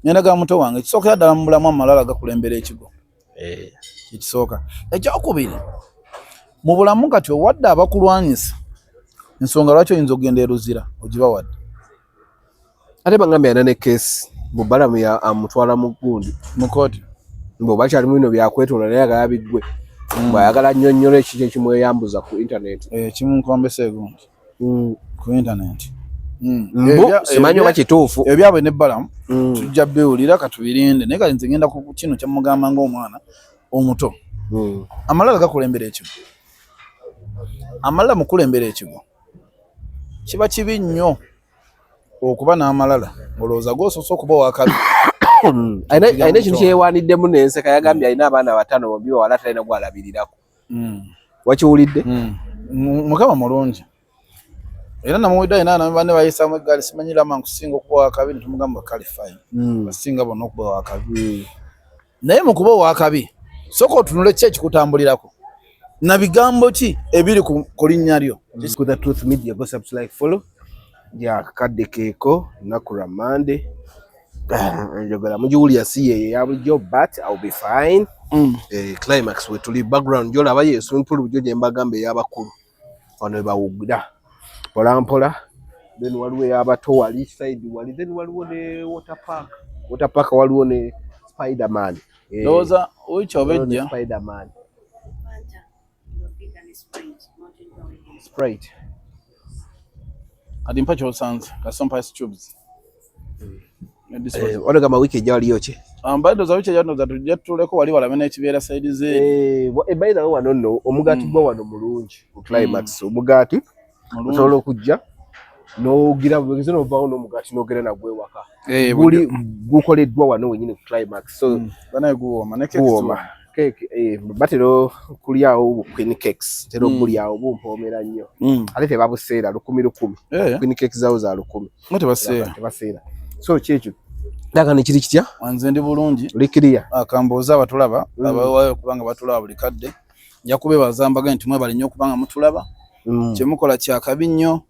Ngenda ga muto wange, ekisookera ddala mu bulamu, amalala gakulembera ekigo. Ekisooka. Ekyokubiri, mu bulamu kati owadde abakulwanyisa ensonga lwaki oyinza okugenda e Luzira, ogibawadde. Ate bagambye alina ne case mu Balamu ya amutwala mu gundi. Mu kooti. Mbu bakyali mu bino byakwetoola, naye agala biggwe. Bw'ayagala nnyonnyola ekiki ekimweyambuza ku internet. Kimunkombesa egundi ku internet. Mbu simanyi oba kituufu. Ebyabwe ne Balamu tujja biwulira, katubirinde. Naye kati nze ngenda ku kino kyemugamba ng'omwana omuto. Amalala gakulembera ekigo. Amalala mukulembera ekigo, kiba kibi nnyo okuba n'amalala ng'olowooza gw'osoose okuba owakabi. Alina ekintu kyeyewaaniddemu n'enseka. Yagambye alina abaana bataano, bombi bawala, talina gwalabirirako. Wakiwulidde? Mukama mulungi, era namuwidde alina abaana banne bayisaamu eggaali, simanyi lama nkusinga okuba owakabi, netumugamba kale fine, basinga bonna okuba owakabi. Naye mu kuba owakabi, sooka otunule ki ekikutambulirako na bigambo ki ebiri ku linnya lyo. Ku The Truth Media, go subscribe, follow. Ya kakadde keeko, lunaku lwa Mande. Njogera mugiwulira si yeyo eya bulijjo, but I'll be fine. Climax wetuli, background gyolaba ye swimming pool bulijjo gye mbagamba ey'abakulu, wano we bawugira mpola mpola. Then waliwo ey'abato wali side wali, then waliwo ne water park. Water park waliwo ne Spiderman. Ndowooza wiiki oba waliwo ne ejja. Spiderman, Sprite. Kati mpa kyosanze, kasompa ice cubes. Wanagamba wiiki ejja waliyo ki? Mbadde ndowooza wiiki ejja, ndowooza tujja tutuleko wali walabe n'ekibeera side ze. By the way, wano nno omugaati gwa wano mulungi ku Climax. Omugaati osobola okujja n'ogira bwegeze n'ovaawo n'omugaati n'ogenda nagwo ewaka. Guli gukoleddwa wano wenyini ku Climax, so Banaye guwooma ne cakes. Guwooma. Cake, batera okulyawo bu queen cakes, tera obulyawo, bumpoomera nnyo. Ate tebabuseera, lukumi lukumi. Queen cakes zawo za 1000. Nga tebaseera. Tebaseera. So kyekyo daga nekiri kitya? Nze ndi bulungi. Olikiriya? Akambuuza abatulaba, abawaayo okubanga batulaba buli kadde, nja kubeebaza mbaga nti mwebale nnyo okubanga mutulaba. Kyemukola kyakabi nnyo.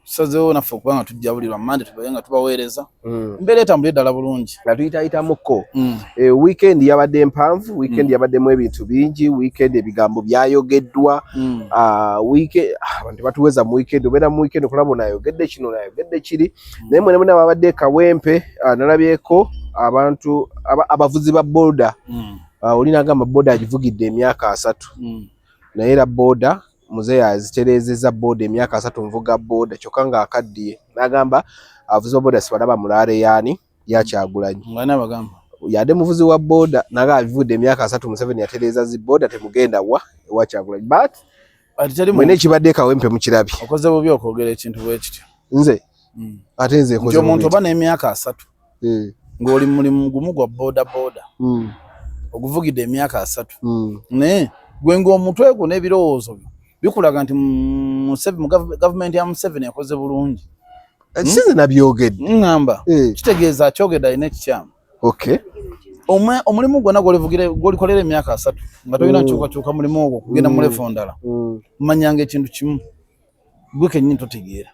Tusazeewo naffe okubanga tujja buli lwa Mande tubeere nga tubaweereza. Embeera etambulire ddala bulungi. Nga tuyitayitamuko. Weekend yabadde mpanvu, weekend yabaddemu ebintu bingi, weekend ebigambo byayogeddwa. Abantu batuweza mu weekend, obeera mu weekend okulaba ono ayogedde kino, ono ayogedde kiri. Naye mwene mwena babadde e Kawempe, nalabyeko abantu abavuzi ba boda. Oli n'agamba boda agivugidde emyaka 30. Naye era boda muzeeyi azitereezezza. Boda emyaka 30 nvuga boda, kyokka ng'akaddiye. N'agamba abavuzi ba boda sibalaba mulaale yaani ya Kyagulanyi. Nga n'abagamba. Yadde muvuzi wa boda, naga avudde emyaka 30, Museveni yatereeza zi boda, temugenda wa ewa Kyagulanyi. But Ati teri mwena ekibadde e Kawempe mukirabye. Okoze bubi okwogera ekintu bwe kityo. Nze? Ate nze nti nkoze omuntu bubi? Oba n'emyaka 30 ng'oli mu mulimu gumu gwa boda boda, oguvugidde emyaka 30, naye gwe ng'omutwe gwo n'ebirowoozo byo bikulaga nti mu gavumenti ya Museveni ekoze bulungi. Sinze nabyogedde. Ŋŋamba kitegeeza akyogedde alina ekikyamu. Omulimu gwonna gw'olikolera emyaka 30 nga tolina nkyukakyuka mulimu ogwo kugenda mu level ndala, manyanga ekintu kimu, gwe kennyini totegeera.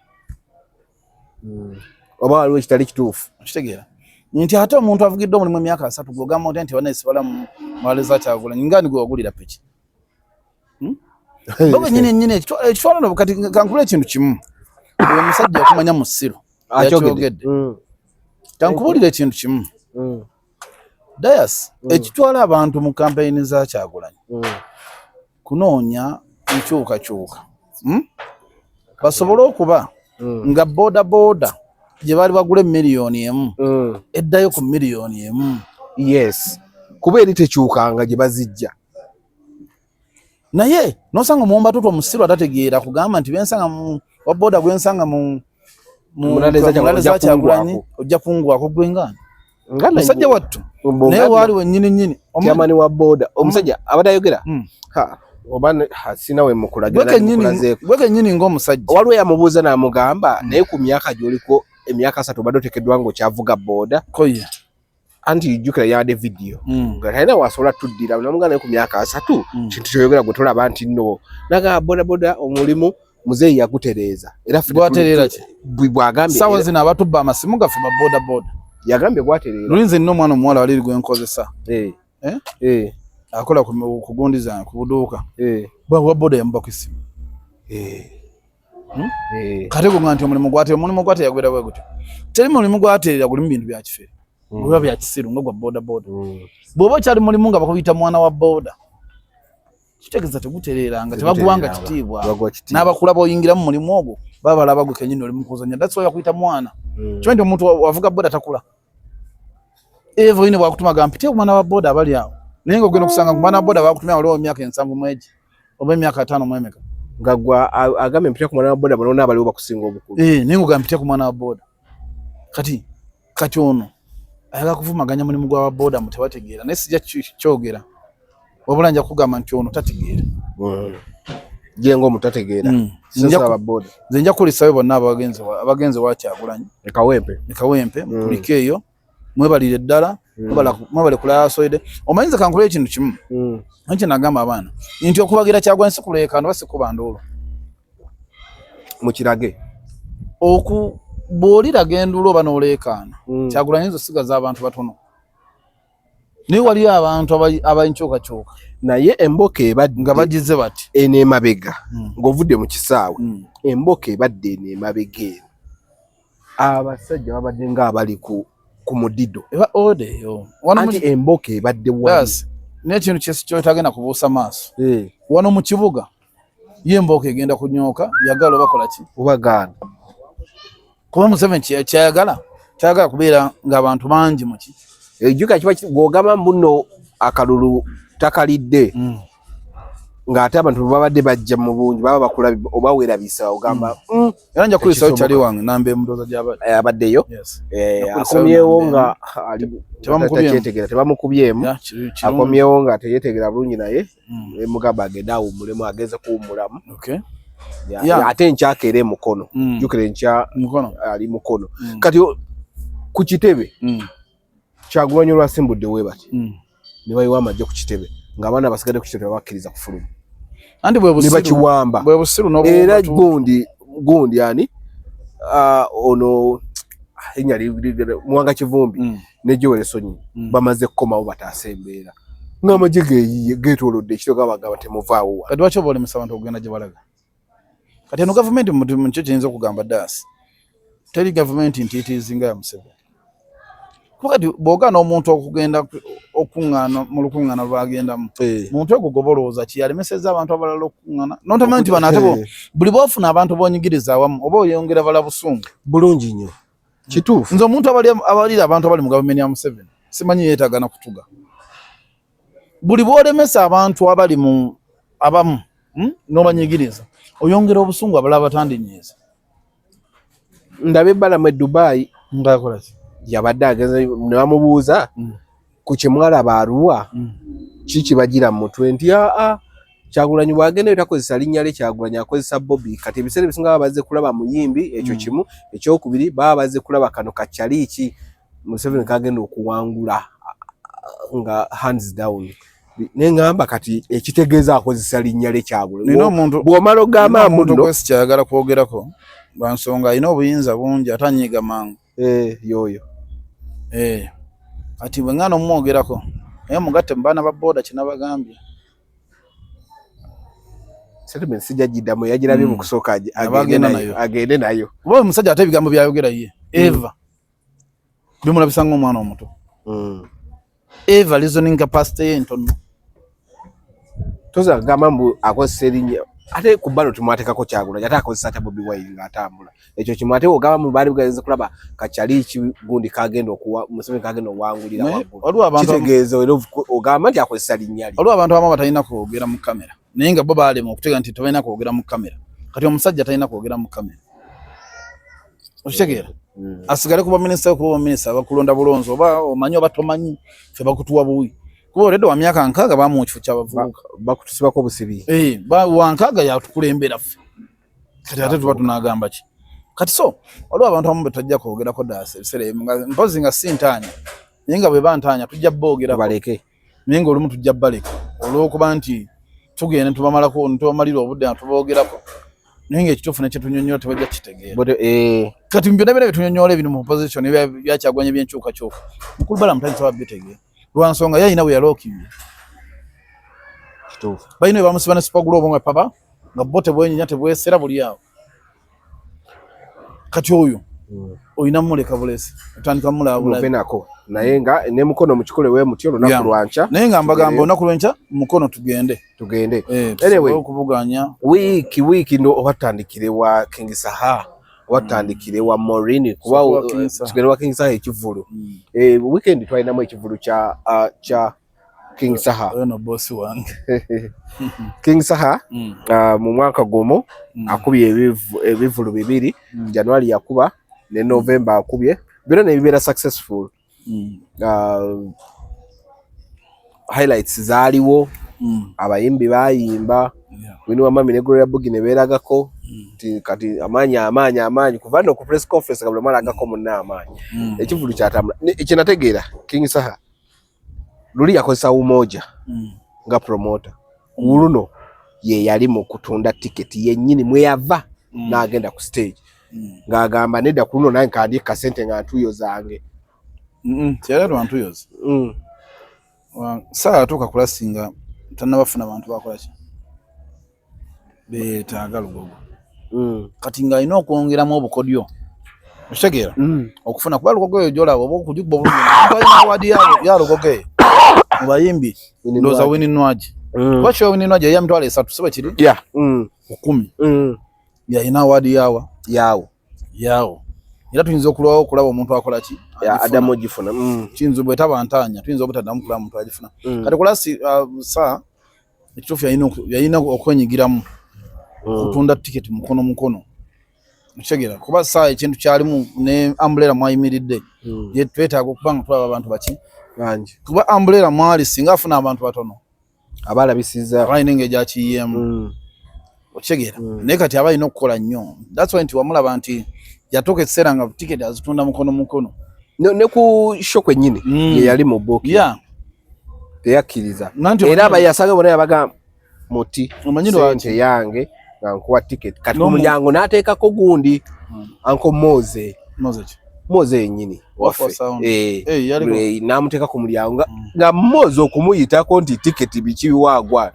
Oba waliwo ekitali kituufu. Okitegeera nti ate omuntu avugidde omulimu emyaka 30, gwogamba otya nti banesibala mu za Kyagulanyi, nga ni gwe wagulira piki? Bo bennyini nnyini ekitwala no. Kati kankubula ekintu kimu, oyo omusajja okumanya musiru yakyogedde. Kankubulira ekintu kimu, Dayas, ekitwala abantu mu kampeyini za Kyagulanyi kunoonya nkyukakyuka, Basobole okuba nga boda boda gye baali bagula 1 million eddayo ku 1 million. Yes, kuba eri tekyukanga gye bazijja. Naye nosanga omuwumba tutu omusiru atategeera kugamba nti bensanga mu wa boda gwensanga mu Mulale za mulale za ojja Kyagulanyi kungwako. Ojja kungwako gwe ngani Nga musajja wattu, naye waali wennyini nnyini. Chairman wa boda omusajja abadde ayogera. Ha, oba ha, sina we mukulagira. Gwe kennyini, gwe kennyini ng'omusajja. Waliwo yamubuuza n'amugamba, naye ku myaka gy'oliko, emyaka 30, obadde oteekeddwa ng'okyavuga boda. Koye. Anti jjukira yabadde video nga talina wasobola tuddira. Namugamba, naye ku myaka 30, kintu kyoyogera gwe tolaba nti nno naga boda boda omulimu muzeeyi yagutereeza, era ffe Gwatereera ki? Bwagambye. Sawa zino abatubba amasimu gaffe ba boda boda. Yagambye gwatereera. Luli nze nina omwana omuwala wali gwe nkozesa. Eh. Eh? Eh. Akola ku gundi zange ku buduuka. Eh. Bwa boda yamuba ku ssimu. Eh. Hmm? Eh. Kati gwe nti omulimu gwatereera, omulimu gwatereera gwera bwe gutyo. Teri mulimu gwatereera gulimu bintu bya kifere. Guba bya kisiru nga gwa boda boda. Bw'oba okyali mulimu nga bakuyita mwana wa boda. Kitegeeza tegutereeranga, tebaguwanga kitiibwa. N'abakulaba oyingira mu mulimu ogwo baba balaba gwe kennyini oli mu kuzannya. That's why bakuyita mwana. Kimanyi nti omuntu wavuga boda takula. Eva oyine bwakutuma gamba mpite omwana wa boda abali awo. Naye ng'ogenda okusanga ku mwana wa boda bakutumya waliwo emyaka 70 egi oba emyaka 50 emeka. Nga gwa agambye mpite ku mwana wa boda bonna abaliwo bakusinga obukulu. Eh, naye ng'ogamba mpite ku mwana wa boda. Kati ono ayagala kuvumaganya mulimu gwa boda mu tebategeera, naye sijja kyogera. Wabula nja kugamba nti ono tategeera. Ye ng'omutategeera. Sasa boda. Nze nja kukulisayo bonna abagenze wa Kyagulanyi. E Kawempe. E Kawempe, mukulike eyo. Mwebalire ddala, mwebale kulala soide. Omanyi nze kankule ekintu kimu. Nkye nagamba abaana nti okubagira Kyagulanyi si kuleekaana oba si kuba nduulu. Mukirage. Bw'oliraga enduulu oba n'oleekaana, Kyagulanyi nze osigaza abantu batono. Naye waliyo abantu abainkyukakyuka. Naye emboka ebadde nga bagize bati eno emabega ng'ovudde mu kisaawe, emboka ebadde eno emabega eno abasajja babadde ng'abali ku mudido. Eba order eyo. Anti emboka ebadde wali. N'ekintu kyotagenda kubuusa maaso. Wano mu kibuga ye emboka egenda kunyooka, yagala oba kola ki? Oba gaana. Kuba Museveni kyayagala, kyayagala kubeera ng'abantu bangi mu ki. Ejjuka kiba bw'ogamba mbuno akalulu takalidde ng'ate abantu babadde bajja mu bungi baba bakula oba weerabisa ogamba Era nja kulisayo kyali wange namba emudooza gy'abadde. Abaddeyo. Akomyewo nga teyeetegeera, tebamukubyemu. Akomyewo nga teyeetegeera bulungi naye mugamba agende awummulemu, ageze kuwummulamu. Ate enkya akeera emukono. Jjukira enkya ali Mukono. Kati ku kitebe Kyagulanyi olwasimbudde we bati ne bayiwa amagye ku kitebe ng'abaana basigadde ku kitebe tebabakkiriza kufuluma. Anti bwe busiru. Ne bakiwamba. Bwe busiru era gundi ani ono erinnya Muwanga Kivumbi ne Joel Ssenyonyi bamaze kukomawo bataasa embeera ng'amagye geeyiye geetoolodde ekiro gabagamba temuvaawo. Kati lwaki oba olemesa abantu okugenda gye balaga? Kati eno gavumenti mu kyo kiyinza okugamba daasi teri gavumenti ntiitiizi nga ya Museveni. Kuba kati bw'ogaana omuntu okugenda okuŋŋaana mu lukuŋŋaana lw'agendamu, muntu ogwo gwe olowooza ki alemesezza abantu abalala okuŋŋaana? N'otamanyi nti bano ate buli bw'ofuna abantu b'onyigiriza awamu oba oyongera bala busungu. Bulungi nnyo. Kituufu. Nze omuntu abalira abantu abali mu gavumenti ya Museveni simanyi yeetaaga na kutuga. Buli bw'olemesa abantu abali mu abamu n'obanyigiriza oyongera obusungu abalala batandinyiiza. Ndaba ebbalamu e Dubai. Ng'akola ki? Yabadde agenze ne bamubuuza ku kye mwalaba Arua ki kibagira mu mutwe nti aa Kyagulanyi bw'agenda takozesa linnya lye Kyagulanyi akozesa Bobi. Kati ebiseera ebisinga baba bazze kulaba muyimbi ekyo kimu, ekyokubiri baba bazze kulaba kano kakyaliiki Museveni kagenda okuwangula nga hands down. Ne ŋŋamba kati ekitegeeza akozesa linnya lye Kyagulanyi. Bw'omala ogamba mbu nno sikyayagala kwogerako lwa nsonga alina obuyinza bungi ate anyiiga mangu. Yoyo. Kati bwe ŋŋaana omumwogerako naye mugatte mu baana ba booda kye nabagambye. Settlement sijja giddamu yagirabye mu kusooka agende nayo. Kuba omusajja ate ebigambo by'ayogera ye Eva bimulabisa ng'omwana omuto. Eva reasoning capacity ye ntono. Toza kugamba mbu akozesa erinnya ate ku ballot mwateekako Kyagulanyi ate akozesa atya Bobi Wine ng'atambula ekyo kimu ate ogamba mbu baali bugenze kulaba kakyaliiki gundi kagenda okuwa Museveni kagenda owangulira waggulu kitegeeza era ogamba nti akozesa linnya lye. Waliwo abantu abamu abatalina kwogera mu kamera naye nga bo baalema okutegeera nti tebalina kwogera mu kamera. Kati omusajja talina kwogera mu kamera. Okitegeera? Asigale kuba minisita, kuba minisita abakulonda bulonzi oba omanyi oba tomanyi ffe bakutuwa buwi. Kuba olwedde wa myaka 60 bamuwa ekifo ky'abavubuka. Bakutusibako obusibi. Wa 60 yatukulembera ffe. Kati ate tuba tunaagamba ki? Kati so waliwo abantu abamu be tutajja kwogerako daasi ebiseera ebimu mpozzi nga si ntaanya naye nga bwe bantaanya tujja boogerako. Baleke. Naye ng'olumu tujja baleka olw'okuba nti tugenda tubamalako tubamalira obudde nga tuboogerako. Naye ng'ekituufu nekyetunyonyola tebajja kitegeera. Eh. Kati byonna byonna byetunyonyola ebiri mu opposition byakyagwanya ebyenkyukakyuka, mukulu Balamu tayinza bitegeera lwa nsonga ye alina bwe yalookinga. Balina bwe bamusiba ne super glue obwo nga papa nga bo tebwenyinya tebwesera buli awo. Kati oyo olina mumuleka bulesi, otandika mumulaba bulabi. Nako naye nga ne mukono mukikole we mutyo olunaku lwankya. Naye nga mbagamba olunaku lwenkya mukono tugende. Tugende. Anyway, okuvuganya wiiki ndo obatandikire wa King Saha, obatandikire wa Maureen, kuba tugende wa King Saha ekivulu. Weekend twalinamu ekivulu kya King Saha. Ono boss wange. King Saha mu mwaka gumu akubye ebivulu bibiri. January yakuba ne November akubye, byonna ne bibeera successful. Highlights zaaliwo, abayimbi bayimba, Winnie wa Mami ne Gloria Bugie ne beeragako nti kati amaanyi amaanyi amaanyi kuva nno ku press conference nga buli omu alagako munne amaanyi. Ekivulu kyatambula. Kyenategeera, King Saha luli yakozesa Umoja nga promoter, luno ye yali mu kutunda tiketi yennyini mweyava n'agenda ku stage ng'agamba nedda ku luno nange kandye kasente nga ntuuyo zange. Teyali ntuuyo ze. Saa yatuuka kulasinga tannabafuna bantu bakola ki beetaaga Lugogo. Kati ng'alina okwongeramu obukodyo, okitegeera, okufuna kuba Lugogo eyo gyolaba oba okugikuba obulungi alina award ya Lugogo eyo mu bayimbi, ndowooza Winnie Nwagi, kuba kyo Winnie Nwagi yali 30,000, si bwe kiri? 10,000. Yalina award yawa yawo yawo, era tuyinza okulwawo okulaba omuntu akola ki. Adamu ogifuna. Kiyinza bwetaba ntaanya, tuyinza obutaddamu kulaba muntu agifuna. Kati kulasi saa ekituufu yalina okwenyigiramu okutunda tiketi mukono mukono, okitegeera, kuba saa ekintu kyalimu ne umbrella mwayimiridde, twetaaga okuba nga tulaba abantu baki bangi, kuba umbrella mwali singa afuna abantu batono abalabisiza aba alina engeri gyakiyiyeemu, okitegeera. Naye kati aba alina okukola nnyo, that's why nti wamulaba nti yatuuka ekiseera nga tiketi azitunda mukono mukono. Ne ku show kwennyini ye yali mu booking, teyakkiriza, era abayasanga bonna yabagamba muti sente yange nga nkuwa tiketi. Kati ku mulyango n'ateekako gundi Uncle Moze, Moze yennyini waffe, n'amuteeka ku mulyango nga Moze okumuyitako nti tiketi biki biwaagwa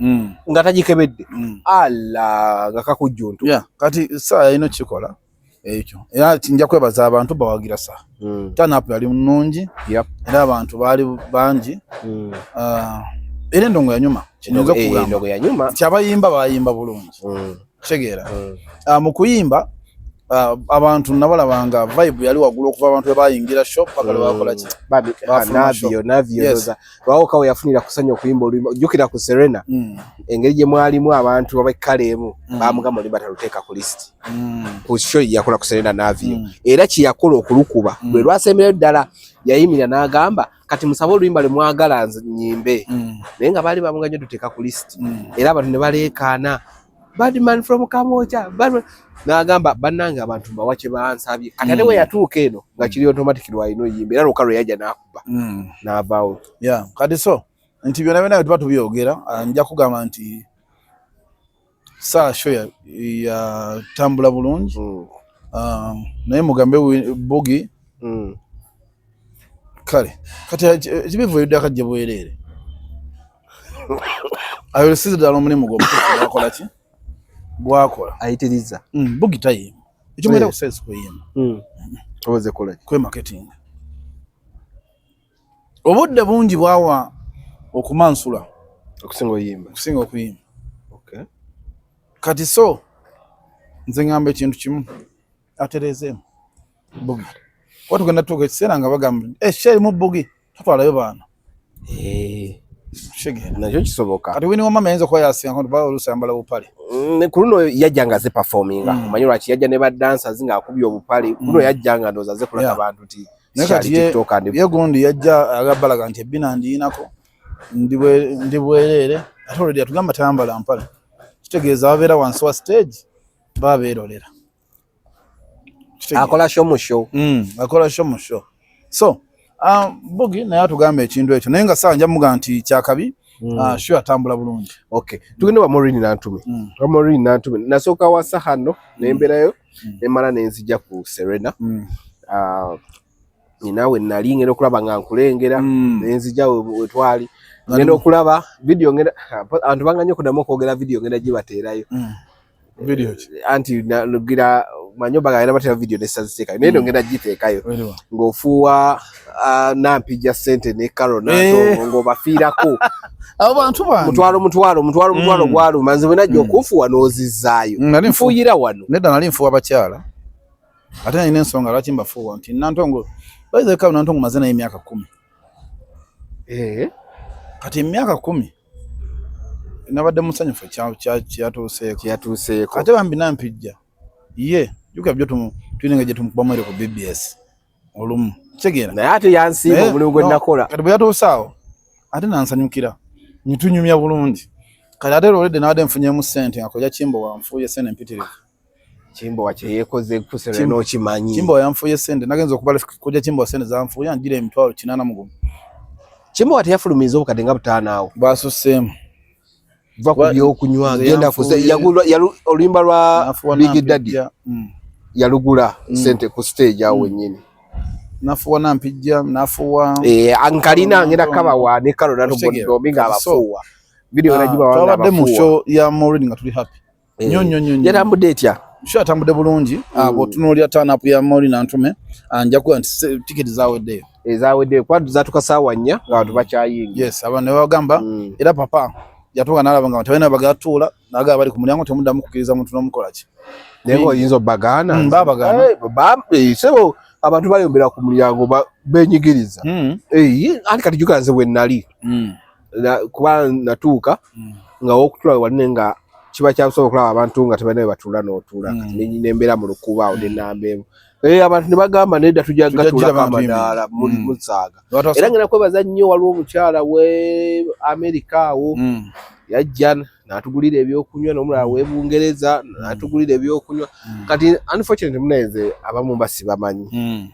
nga tagikebedde ala nga kakujjuntu. Kati saa yalina okukikola ekyo, era nja kwebaza abantu bawagira saa turn-up yali nnungi era abantu baali bangi, era endongo yanyuma. Kinyinza okugamba nti abayimba bayimba bulungi, kitegeera. Mu kuyimba abantu nabalabanga vibe yali waggulu okuva abantu bwe bayingira show paka lwe bakola ki. Navio, Navio lwawoka we yafunira kusanya okuyimba oluyimba. Jjukira ku Serena, engeri gye mwalimu abantu abekkala emu bamugamba oluyimba taluteeka ku list ku show yakola ku Serena Navio, era kye yakola okulukuba lwe lwasemberayo ddala yayimirira n'agamba kati musabe oluyimba lwe mwagala nyimbe, naye nga baali bamuga nnyo tuteeka ku list, era abantu ne baleekaana "Badman from Kamwokya". N'agamba bannange abantu mbawa kye bansabye. Kati ate we yatuuka eno nga kiri automatic lwalina oyimba, era lwokka lwe yajja n'akuba n'avaawo. Yeah, kati so nti byonna byonna bye tuba tubyogera, nja kugamba nti saa show yatambula bulungi, naye mugambe Bugie kale kati ekibivu ebiddako ajje bwereere ayoleseze ddala omulimu gwe omutuufu gwakola ki gwakola. Ayitiriza. Bugie tayimba ekimwera ku sales kuyimba. Oboze kola kwe marketing, obudde bungi bwawa okumansula okusinga oyimba. Okusinga okuyimba. Kati so nze ngamba ekintu kimu, atereezeemu Bugie, kuba tugenda tutuuka ekiseera nga bagamba show erimu Bugie totwalayo baana. Kitegeera? Nakyo kisoboka. Kati Winnie wamama ayinza okuba yasinga nti oluusi ayambala bupale. Ku luno yajja nga aze performinga. Omanyi lwaki yajja ne ba dancers ng'akubye obupale? Ku luno yajja nga ndowooza aze kulaga abantu nti naye kati ye gundi yajja agabalaga nti ebbina ndiyinako ndi bwereere, ate already atugamba tayambala mpale, kitegeeza babeera wansi wa stage baba beerolera. Akola show mu show. Akola show mu show. So Bugie naye atugamba ekintu ekyo, naye nga saa nja muga nti kyakabi. Show atambula bulungi. Okay, tugende wa Maureen Nantume. Wa Maureen Nantume nasooka wa Sahano nembeerayo, nemala nenzija ku Serena. Ninawe nali ngenda okulaba nga nkulengera, nenzija wetwali ngenda okulaba video, ngenda abantu banganye okuddamu okwogera video, ngenda gibateerayo. Video ki? Anti gira manyi obaga ngenda bateera video nesaziteekayo, naye no ngenda giteekayo Weriwa? Ng'ofuuwa Nampijja ssente ne Carol Nantongo ng'obafiirako. Abo bantu bange. Mutwalo, mutwalo, mutwalo, mutwalo gwaluma nze bwe najja okunfuuwa n'ozizzaayo. Nali nfuuyira wano. Nedda, nali nfuuwa bakyala, ate nalina ensonga lwaki mbafuuwa, nti Nantongo baizeka, Nantongo maze naye emyaka 10. Kati emyaka 10 nabadde musanyufu kyatuuseeko. Kyeyatuuseeko. Ate bambi Nampijja ye jukira byo tulina nga gye tumukubamu ere ku BBS olumu, kitegeera? Naye ate yansiima omulimu gwe nakola. Kati bwe yatuuse awo ate nansanyukira, nitunyumya bulungi. Kati ate olwedde nabadde nfunyemu ssente nga koja Kimbo wanfuuye ssente mpitirivu. Kimbowa kyeyekoze kusera n'okimanyi. Kimbo yanfuuye ssente, nagenza okubala koja Kimbo ssente zanfuuye, anjira 801,000. Kimbowa teyafulumiza obukadde nga 5 awo? Bwasusseemu. Va ku byokunywa, Nze genda yanfuuye. Oluyimba lwa Nafuuwa Big Daddy Nampijja. Yalugula sente ku stage awo wennyini. Nafuuwa Nampijja, nafuuwa Eh, nkalina ngenda kabawa ne Carol Okitegeera. Nantongo nga abafuuwa video nagibawa nga Twabadde mu abafuuwa. show ya Maureen nga tuli happy nnyo nnyo nnyo nnyo. Yatambudde etya? Show yatambudde bulungi. Bw'otunuulira turn-up ya Maureen Nantume, nja kuba nti tiketi zaweddeyo. Ezaweddeyo kuba zatuka saawa 4 nga abantu bakyayingira. Yes, abantu ne bagamba era papa yatuuka n'alaba nga tebalina bagatuula, n'agamba bali ku mulyango, temuddamu kukkiriza muntu n'omukola ki. Naye ng'oyinza obbagaana. Baabagaana. Sebo, abantu bayombera ku mulyango, benyigiriza. Anti kati jjuka nze bwe nali kuba natuuka nga wokutula wali, naye nga kiba kyabusobola okulaba abantu nga tebalina we batuula n'otuula. Kati nembeera mu lukuba awo nenamba emu. Abantu ne bagamba nedda, tujja Tujja gatuulako gira abantu amadaala muli musaaga. Era ngenda kwebaza nnyo, waliwo omukyala we Amerika awo yajja n'atugulira ebyokunywa, n'omulala w'e Bungereza n'atugulira ebyokunywa. Kati unfortunately munenze abamu mba sibamanyi,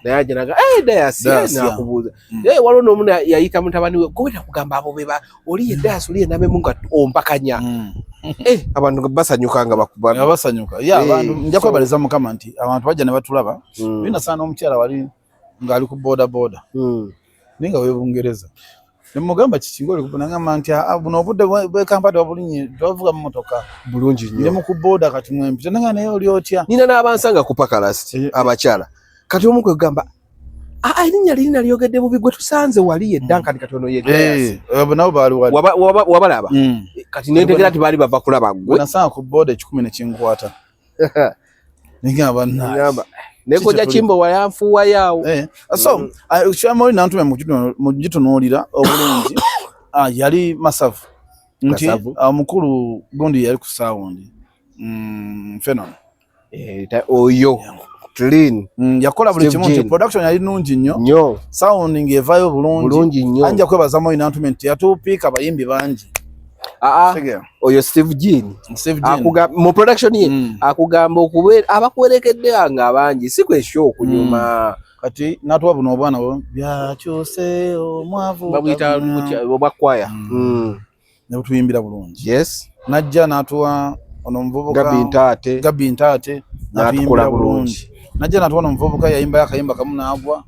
naye ajja naga, "Eh, Dayasi," Dayasi, yeah. nakubuuza. Naye waliwo n'omu yayita mutabani we gobera kugamba abo beba oli ye Dayasi, oli ye Nabemu, nga ompakanya. Eh, abantu nga basanyuka nga bakuba. Nga basanyuka ya abantu. Nja kwebaliza Mukama nti abantu bajja ne batulaba. Binasaana omukyala wali ng'ali ku boda boda naye nga w'e Bungereza, nemugamba kiki ng'oli ku, nagamba nti, "Ah, buno obudde bw'e Kampala tebabulinye, tebavuga mmotoka." Bulungi Ndi nnyo. mu ku boda kati mwempita nanga, naye oli otya? Nina n'abansanga ku Pakalast abakyala, kati omu kwe kugamba, "Ah, erinnya liri nalyogedde bubi, gwe tusanze wali ye Duncan, kati ono ye Dayasi." Abo nabo baali wali. Wabalaba? Kati nentegera nti baali bava kulaba ggwe. Nasanga ku boda 1,000 ne kinkwata, nengamba Ngamba, ne koja Kimbo wayanfuuwayo awo. So kyamoli Nantume mugitunuulira obulungi, yali masavu nti Masavu. Omukulu gundi yali ku sound, Fenon. Oyo clean. Yakola buli Steve kimu nti Jean. production yali nungi nnyo. Nnyo. Sound ng'evaayo bulungi. Bulungi nnyo. Anja kwebaza Moi Nantume nti yatupiika abayimbi bangi. Aa, Tegeera. oyo Steve Jean. Steve Jean. Mu production ye akugamba okubeera abakuwerekedde nga abangi si kwesyo okunyuma. Kati natuwa buno obwana bwe byakyuse omwavu babuyita tagumya. Obwa kwaya. Ne butuyimbira bulungi. Najja n'atuwa ono omuvubuka. Gabi Ntaate. Gabi Ntaate. N'atukola n'atuyimbira bulungi. Bulungi. Najja n'atuwa ono omuvubuka yayimbayo akayimba kamu n'agwa.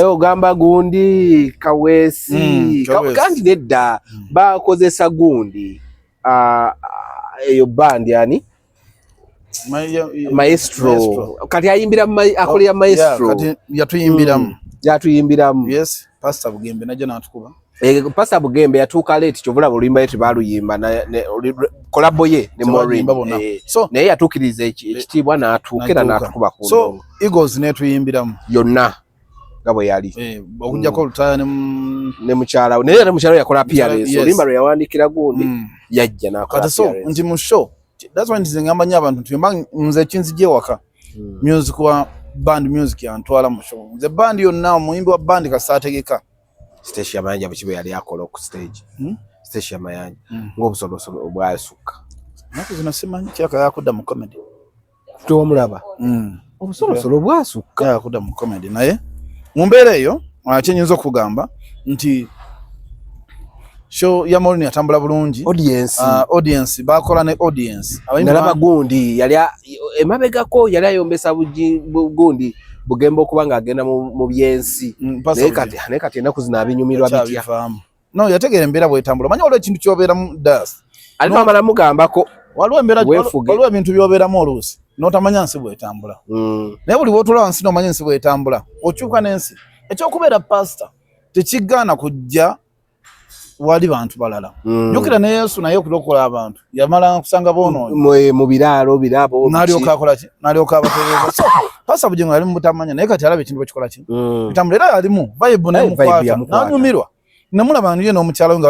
Ogamba gundi Kaweesi? Kaweesi. Kandi nedda, bakozesa gundi. Eyo band ani? Maestro. Maestro. Kati ayimbira akolera Maestro. Yeah, kati yatuyimbiramu. Yatuyimbiramu. Yes, Pastor Bugembe najja n'atukuba. Pastor Bugembe yatuuka late, kyova olaba oluyimba ye tebaluyimba collabo ye ne Maureen. Tebaluyimba bonna. So naye yatuukiriza ekitiibwa n'atuuka era N'atuuka. n'atukuba ku So ndongo. Eagles netuyimbiramu yonna nga bwe yali. Okuggyako Lutaaya ne ne mukyala we, naye era mukyala we yakola appearance. Oluyimba lwe yawandiikira gundi yajja n'akola Kati so appearance. nti mu show, that's why nti ngamba nnyo abantu nti mba nze ekinzija ewaka music wa band, music yantwala mu show. Nze band yonna, omuyimbi wa band kasita ategeka. Stecia Mayanja bwe yali akola ku stage. Stecia Mayanja ng'obusolosolo obwasukka. Naku zino simanyi, kyaka yakudda mu comedy. Tewamulaba? Obusolosolo bwasukka. Yakudda mu comedy, naye mu mbeera eyo, kyenyinza okugamba nti Show ya Maureen yatambula bulungi. Audience. Audience bakola ne audience. Nalaba gundi yali emabegako yali ayombesa gundi Bugembe okuba ng'agenda mu byensi. Naye kati ennaku zino abinyumirwa bitya? No, yategeera embeera bw'etambula. Omanyi waliwo ekintu ky'obeeramu das. Ate twamala mugambako. Waliwo embeera, waliwo ebintu by'obeeramu oluusi n'otamanya nsi bw'etambula. Naye buli bw'otuula wansi n'omanya ensi bw'etambula, okyuka n'ensi. Ekyokubeera pasita tekigaana kujja wali bantu balala. Jjukira ne Yesu naye okulokola abantu yamala kusanga boonoonyi mu biraalo birabo n'alyoka akola ki? N'alyoka abatereeza. So Pasita Bugingo yali mu butamanya naye kati alaba ekintu bwe kikola ki? Bitambula era yalimu vibe n'emukwata n'anyumirwa. Namulaba ye n'omukyala we nga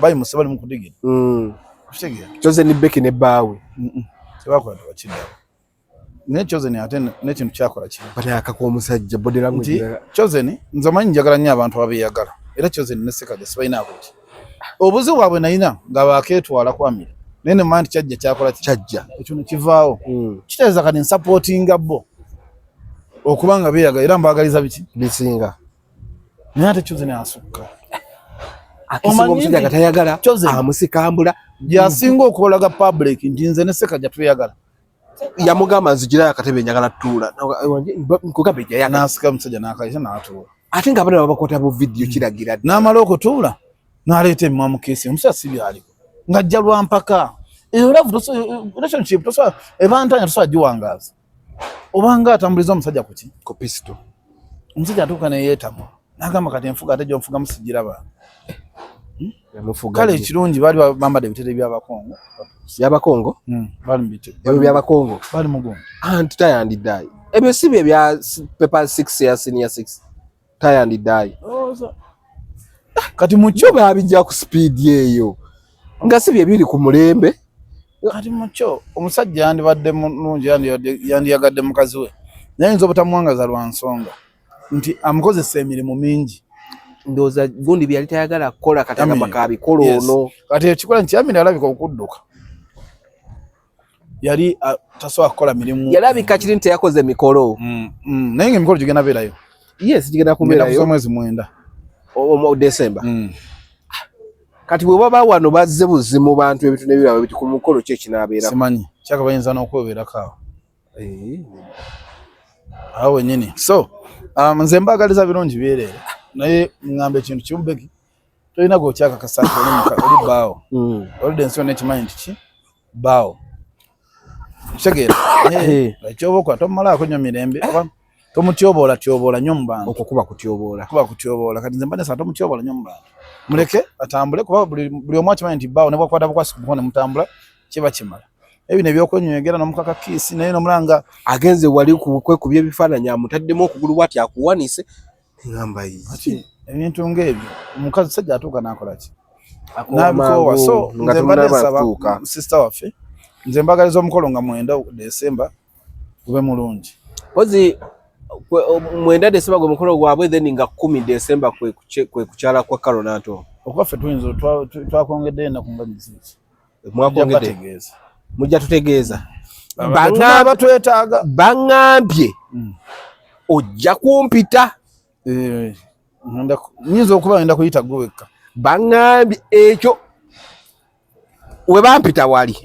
bayimuse bali mu kudigira. Okitegeera? Chosen Becky ne bbaawe. Tebakola tebakiddawo. Naye Chosen ate n'ekintu kyakola ki? Banaakaka omusajja body language. Nti Chosen nze omanyi njagala nnyo abantu abeeyagala era Chosen ne Ssekajja sibalinaako ki. Obuzibu bwabwe nalina nga baakeetwala ku Amiri naye ne mmanya nti kyajja kyakola ki? Kyajja. Ekyo ne kivaawo. Kitegeeza kati nsapootinga bo okuba nga beeyagala era mbaagaliza biki? Bisinga. Naye ate Chosen asukka. Akisinga omusajja nga tayagala amusikambula. Yasinga okulaga public nti nze ne Ssekajja tweyagala. Yamugamba nzijirayo akatebe njagala tuula. Nkugamba ejja n'asika omusajja n'akayisa n'atuula. Ate nga abaana babakwata bu vidiyo kiragira. N'amala okutuula n'aleeta emimwa mu keesi omusajja si byaliko ng'ajja lwa mpaka. Eyo love relationship tosobola ebantanya tosobola giwangaaza. Obanga atambuliza omusajja ku ki? Ku pistol. Omusajja atuuka ne yeetamwa n'agamba kati enfuga ate gy'onfugamu sigiraba. Kale ekirungi baali bambadde ebitere by'Abakongo. By'Abakongo? Bali mu bitebe. Ebyo by'Abakongo? Bali mu gundi. Anti tayandiddayi. Ebyo si bye bya paper 6 ya senior 6. Tayandiddayi. Kati mu kyo baabijja ku speed eyo. Nga si bye biri ku mulembe. Kati mu kyo omusajja yandibadde mulungi yandiyagadde mukazi we. Naye ayinza obutamuwangaza lwa nsonga nti amukozesa emirimu mingi. Ndowooza gundi byali tayagala kukola kati agamba kabikola ono. Kati ekikola nti Amini alabika okudduka. Yali tasobola kukola mirimu. Yalabika kiri nti teyakoze emikolo. Naye ng'emikolo gigenda beerayo. Yes, gigenda kubeerayo. Mwezi 9. Mu December. Kati bwe baba wano bazze buzzi mu bantu ebintu n'ebirala biti ku mukolo ki ekinaabeerako? Simanyi. Kyaka bayinza n'okwebeerako awo. Awo wennyini. So, nze mbaagaliza birungi byereere. Naye ŋŋamba ekintu kimu Becky, tolina gw'okyakakasa nti oli bbaawo. Oludde ensi yonna ekimanyi nti ki bbaawo. Kitegeera. Ekyoba okukola tomumalaako nnyo mirembe oba tomutyoboola tyoboola nnyo mu bantu. Okwo kuba kutyoboola. Kuba kutyoboola. Kati nze mbadde nsaba tomutyoboola nnyo mu bantu. Muleke atambule kuba buli omu akimanyi nti bbaawo ne bw'akwata bukwasi ku mukono ne mutambula kiba kimala. Ebino ebyokwenywegera n'omukaka kiisi naye n'omulanga agenze wali kwekubya ebifaananyi amutaddemu okugulu bw'ati akuwanise. Ngamba ye. Ebintu ng'ebyo omukazi sajja atuuka n'akola ki? N'abikoowa. So nze mbadde nsaba sister waffe nze mbagaliza omukolo nga 9 December gube mulungi. Mpozi 9 December gwe mukolo gwabwe then nga 10 December kwe kukyala kwa Carol Nantongo. Okuba ffe tuyinza twakwongeddeyo ennaku nga miziiki. Mwakwongedde. Mujja tutegeeza. Batwetaaga. Baŋŋambye ojja kumpita. Nyinza okuba ngenda kuyita gwe wekka. Baŋŋambye ekyo we bampita wali.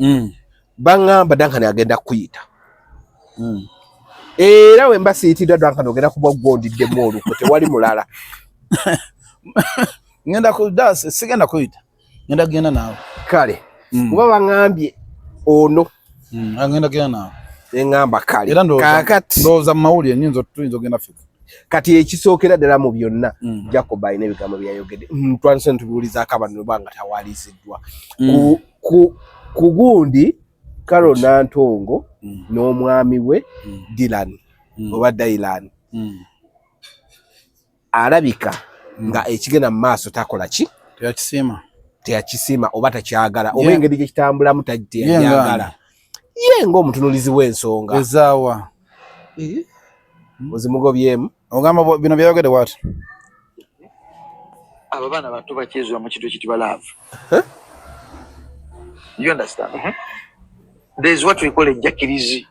Baŋŋamba Duncan agenda kuyita. Era we mba siyitiddwa Duncan ogenda kuba gwondiddemu olukwe tewali mulala. Ngenda ku das sigenda kuyita. Ngenda kugenda naawe. Kale. Kuba baŋŋambye ono. Agenda kugenda naawe. Eŋŋamba kale. Era ndowooza mu mawulire nnyinza tuyinza okugenda Afrika. Kati ekisookera ddala mu byonna Jacob alina ebigambo byayogedde. Twandise ntubiwulizaako abantu oba nga tawaliziddwa. Ku gundi Carol Nantongo n'omwami we Dylan oba Dylan. Alabika nga ekigenda mu maaso takola ki? Teyakisiima. Teyakisiima oba takyagala oba engeri gye kitambulamu teyagala. Ye ng'omutunuulizi w'ensonga. Ezaawa. Ozimugobyemu. Ogamba bino byayogedde bw'ati. Abo baana bato bakyezuula mu kintu ekiyitibwa love. You understand? There is what we call ejjakirizi.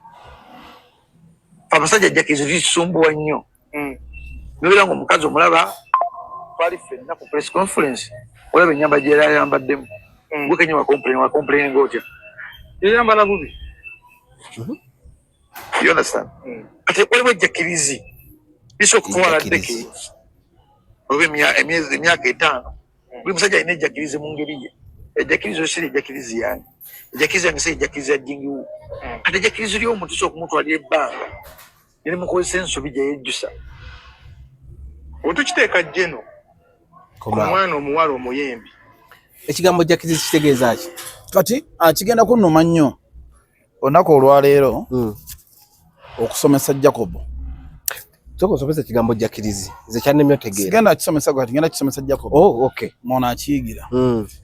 Abasajja ejjakirizi lisumbuwa nnyo. Nobeera ng'omukazi omulaba Twali ffenna ku press conference, olaba ennyamba gye yali ayambaddemu. Gwe kenyi wa complain otya? Yayambala bubi. You understand? Kati waliwo ejjakirizi lisobola okutwala decades oba emyezi, emyaka 5. Buli musajja alina ejjakirizi mu ngeri ye. Ejjakirizi yo siri ejjakirizi yange, ejjakirizi yange si ejjakirizi ya jingiwo. Kati ejjakirizi ly'omuntu lisobola okumutwalira ebbanga nerimukozesa ensobi gye yejjusa. Otukiteeka jeno ku mwana omuwala omuyimbi. Ekigambo jakirizi kitegeeza ki? Kati kigenda kunnuma nnyo olunaku olwaleero okusomesa Jacob. Sooka osomesa ekigambo jakirizi, nze kyannemye otegeera. Sigenda kisomesa kati, ngenda kisomesa Jacob. Oh, okay. Mwono akiyigira.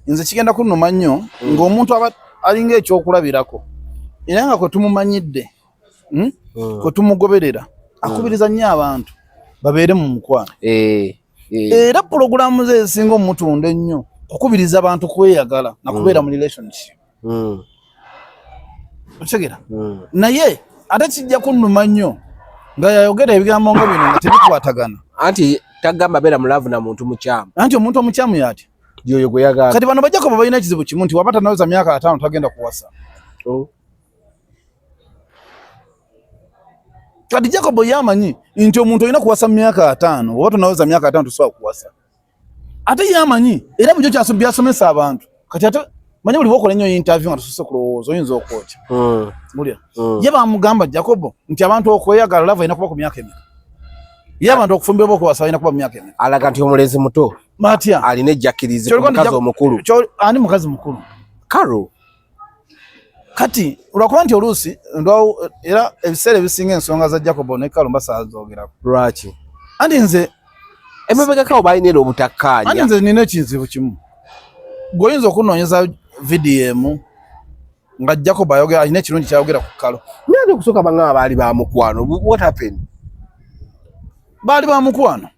Nze kigenda kunnuma nnyo ng'omuntu aba alinga ekyokulabirako era nga kwe tumumanyidde, kwe tumugoberera, akubiriza nnyo abantu babeere mu mukwano. Era pulogulaamu ze ezisinga omutunda ennyo kukubiriza abantu kweyagala na kubeera mu relationship. Okitegera? Naye ate kijja kunnuma nnyo nga yayogera ebigambo nga bino nga tebikwatagana. Anti tagamba beera mu love na muntu mukyamu. Anti omuntu omukyamu yati yoyo gwe yagamba. Kati bano bajja kuba balina ekizibu kimu nti waba tanaweza myaka 5 tagenda kuwasa. Oh. Kati Jacob yamanyi nti omuntu olina kuwasa mu myaka 5, oba tonaweza myaka 5 tosobola kuwasa. Ate yamanyi era bulijjo byasomesa abantu. Kati ate manyi buli bw'okola ennyo interview nga tosoose kulowooza oyinza okwokya. Mulya. Ye bamugamba Jacob nti abantu okweyagala love erina kuba ku myaka emeka. Ye abantu okufumbirwa okuwasa balina kuba mu myaka emeka. Alaga nti omulenzi muto. Matya. Alina ejjakirizi ku mukazi omukulu. Ani mukazi mukulu? Karo. Kati olwakuba nti oluusi era ebiseera ebisinga ensonga za Jacob ne Karo mbasaazogerako. Lwaki? Anti nze emabegako balina era obutakkaanya. Anti nze nina ekizibu kimu. Gwe oyinza okunoonyeza vidiyo emu nga Jacob ayogera alina ekirungi kyayogera ku Karo. Naye okusooka bangamba baali ba mukwano. What happened? Baali ba mukwano.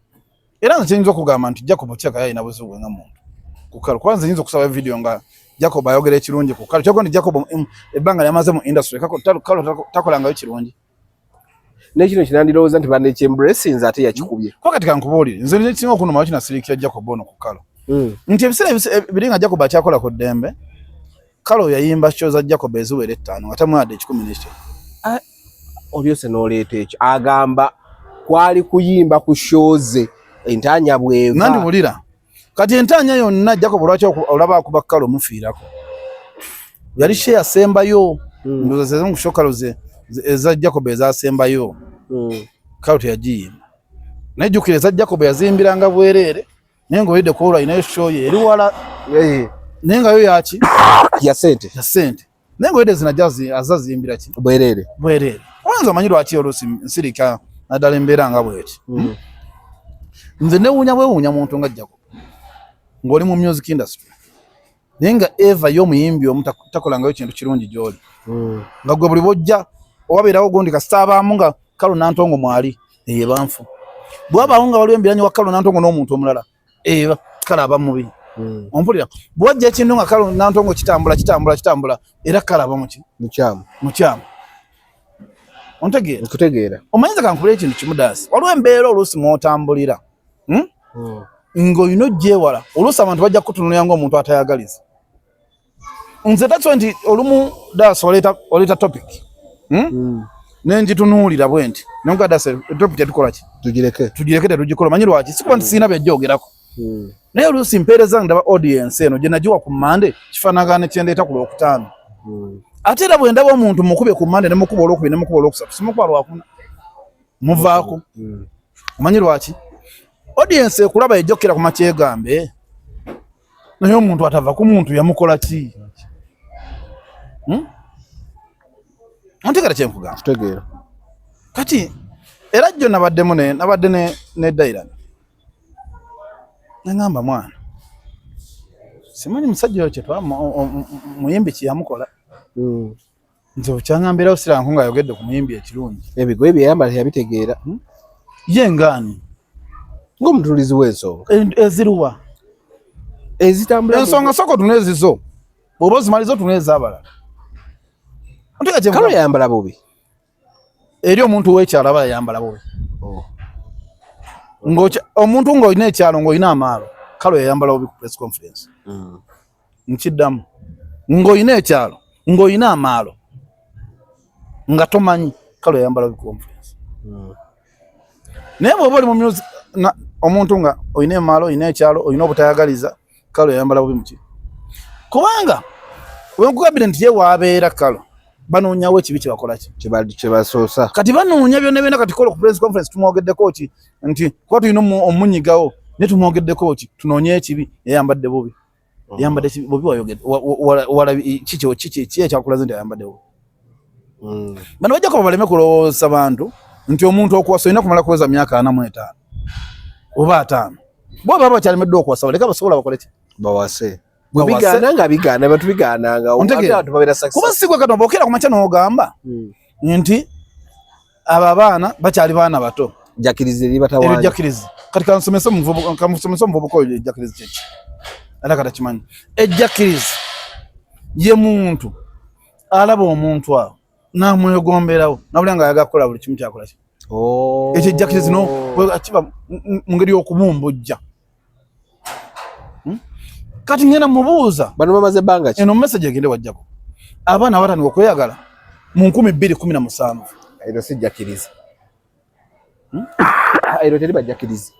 Era nze kiyinza okugamba nti Jacob Kyaka yalina buzibu nga muntu ku Karo. Kuba nze nyinza okusaba vidiyo nga Jacob ayogera ekirungi ku Karo. Kyokka nti Jacob ebbanga lyamaze mu industry Karo takolangayo kirungi. N'ekino kinandirowooza nti bannekyembracinze ate yakikubye. Kuba kati kankubuulire, nze ekisinga okunnuma kinasirikira Jacob ono ku Karo. Nti ebiseera biri nga Jacob akyakola ku ddembe, Karo yayimba show za Jacob eziwera 5 nga tamuwadde 15. Olyose n'oleeta ekyo. Agamba kwali kuyimba ku show ze entaanya bw'eva. Nandiwulira. Kati entaanya yonna Jacob lwaki olaba akuba Karo mufiirako. Yali show yasembayo. Ndowooza ze zimu ku show Karo eza Jacob ezasembayo. Karo teyagiyimba. Naye jjukira eza Jacob yazimbiranga bwereere. Naye ng'oyidde ku olwo alinayo show ye eri wala. Naye nga yo yaki? Ya ssente. Ya ssente. Naye ng'oyidde zino azazimbira ki? Bwereere. Bwereere. Oyinza omanyi lwaki oluusi nsirika naddala embeera nga bw'eti. Nze newuunya bwewuunya muntu nga Jacob ng'oli mu music industry naye nga Eva y'omuyimbi omu takolangayo kintu kirungi gy'oli. Nga gwe buli bw'ojja owabeerawo gundi kasita abaamu nga Karo Nantongo mwali eba banfu. Bw'abaawo nga waliwo embiranye wa Karo Nantongo n'omuntu omulala eba Karo aba mubi. Ompulira bw'ojja ekintu nga Karo Nantongo kitambula kitambula kitambula era Karo aba muki? Mukyamu. Mukyamu. Ontegeera? Nkutegeera. Omanyiza kankubule ekintu kimu daasi. Waliwo embeera oluusi mw'otambulira. Ng'olina ogyewala. Oluusi abantu bajja kukutunuulira ng'omuntu atayagaliza. Nze that's why nti olumu daasi oleeta topic. Ne ngitunuulira bwe nti. Naye nga daasi topic tetukola ki? Tugireke. Tugireke tetugikola. Omanyi lwaki? Si kuba nti sirina byajjogerako. Naye oluusi mpeereza ndaba audience eno gye nagiwa ku Mmande kifaanagana ne kye ndeeta ku Lwokutaano. Ate era bwe ndaba omuntu mukubye ku Mmande ne mukuba Olwokubiri ne mukuba Olwokusatu simukuba Lwakuna. Muvaako. Omanyi lwaki? Audience ekulaba ejjokera ku makyegambe. Naye omuntu atava ku muntu yamukola ki? Ontegeera kye nkugamba? Nkutegeera. Kati era jjo nabaddemu nabadde ne Dairan. Nangamba mwana. Simanyi musajja oyo kye muyimbi kye yamukola. Nze kyangambirawo siranko ng'ayogedde ku muyimbi ekirungi. Ebigoye bye yayambala teyabitegeera. Ye ngaani? Ng'omutunuulizi w'ensonga. Eziruwa? Ezitambula. Ensonga sooka otunule ezizo. Bw'oba ozimaliza otunule ez'abalala. Karo yayambala bubi. Eri omuntu w'ekyalo aba yayambala bubi. Omuntu ng'olina ekyalo ng'olina amaalo, Kalo yayambala bubi ku press conference. Nkiddamu, ng'olina ekyalo ng'olina amaalo nga tomanyi, Kalo yayambala bubi ku conference. Naye bw'oba oli mu music, omuntu nga olina emaalo, olina ekyalo, olina obutayagaliza, Kalo yayambala bubi muki? Kubanga wenkugambire nti ye waabeera Kalo banoonyawo ekibi kyebakola ki kyebasoosa. Kati banoonya byonna byonna. Kati kola ku press conference tumwogeddeko ki? Nti kuba tulina omunyigawo, naye tumwogeddeko ki? Tunoonye ekibi. Yayambadde bubi, yayambadde bubi. Wayogedde kiki? Ki ekyakulaze nti ayambadde bubi? Bano bajja kuba baleme kulowooza bantu nti omuntu okuwasa olina kumala kuweza myaka 45 oba 50. Bo baba bakyalemeddwa okuwasa, baleka basobola bakole ki? Bawase. Bigaana nga bigaana, bantu bigaananga. Kuba sigwe kati oba ku makya n'ogamba nti abo abaana bakyali baana bato. Jakirizi eribatawaanya. Jakirizi. Kati kansomese omuvubuka oyo ejjakirizi kyeki, era kati akimanyi. Ejjakirizi ye muntu alaba omuntu awo namwegomberawo, nabulya nga ayagala kukola buli kimu kyakola ki. Ekyo ejjakirizi no kiba mu ngeri y'okubumbujja. Kati ngenda mubuuza, bano bamaze ebbanga ki? Eno message egende wajjako abaana batandika okweyagala mu 2017. Ero sijjakiriza. Ero teri bajjakirizi,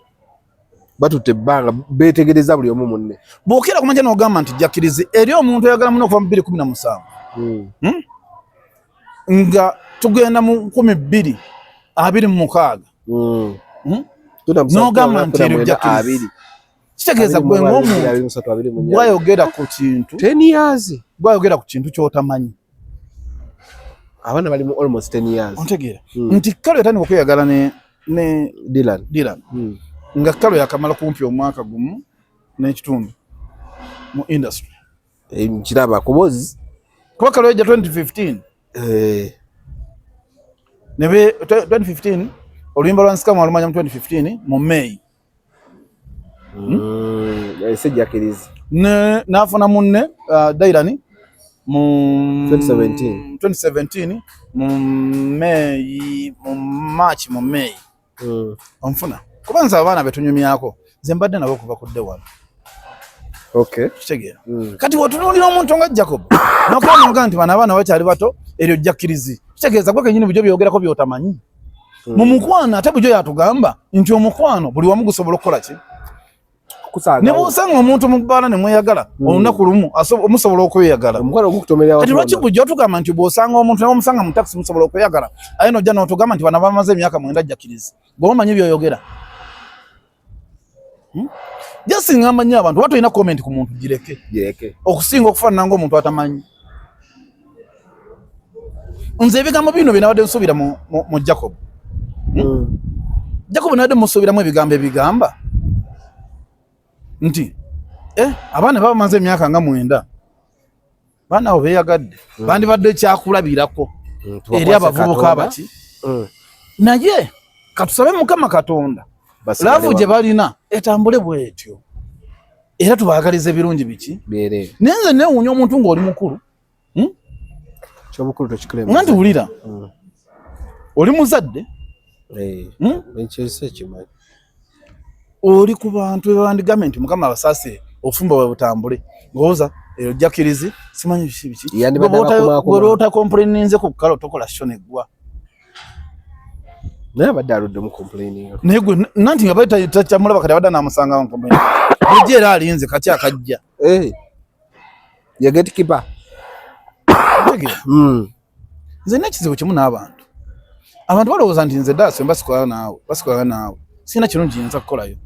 batutte ebbanga beetegereza buli omu munne. Bw'okeera kumakya n'ogamba nti jjakirizi eri omuntu oyagala muno okuva mu 2017, nga tugenda mu 2026, n'ogamba nti eryo jjakirizi, kitegeeza gwe ng'omuntu gwayogera ku kintu gwayogera ku kintu ky'otamanyi. Abaana bali mu almost 10 years. Ontegeera nti Kalo yatandika okweyagala ne Dylan. Dylan nga Kalo yakamala kumpi omwaka gumu n'ekitundu mu industry. Nkiraba kubozi. Kuba Kalo yajja 2015. Nebe 2015 oluyimba lwa Nsikamu alumanya mu 2015 mu May. Sijjakiriza. Ne n'afuna munne Dylan mu 2017. 2017 mu May, mu March, mu May. Onfuna kuba nze abaana betunyumyako, nze mbadde nabo kuva ku day one. Kitegeera? Kati bw'otunuulira omuntu nga Jacob nokuba nti bano abaana bakyali bato, eryo jjakkirizi, kitegeeza gwe kenyini bujo byogerako byotamanyi mu mukwano. Ate bujo yatugamba nti omukwano buli wamu gusobola okukola ki? Ne bw'osanga omuntu mu bbaala ne mweyagala olunaku lumu, musobola okweyagala. Kati lwaki bujo otugamba nti bw'osanga omuntu ne bamusanga mu takisi musobola okweyagala, aye nojja n'otugamba nti bano bamaze emyaka 9 jjakkirizi? Gwe omanyi byoyogera? Just ngamba nnyo abantu, oba tolina comment ku muntu, gireke okusinga okufaanana ng'omuntu atamanyi. Nze ebigambo bino bye nabadde nsuubira mu Jacob, Jacob nabadde musuubiramu ebigambo ebigamba nti abaana baba bamaze emyaka nga 9, baana abo beeyagadde, bandibadde kyakulabirako eri abavubuka abaki. Naye katusabe Mukama Katonda love gye balina etambule bwetyo, era tubaagaliza ebirungi biki. Naye nze neewuunya omuntu ng'oli mukulu, nga nti wulira oli muzadde, oli ku bantu bebandigambe nti Mukama abasaasire, obufumbo bwe butambule, ng'owooza eyo jjakirizi simanyi biki biki. Gwe complaininze ku Kalo, tokola show neggwa. Naye abadde aludde mu complaining. Naye gwe nanti nga bali takyamulaba, kati abadde anamusangawo complain bulijjo, era alinze kati akajja. Ye gatekeeper. Nze nina ekizibu kimu n'abantu. Abantu balowooza nti nze ddala semba sikola naawe, basikola naawe, sirina kirungi nyinza kukolayo.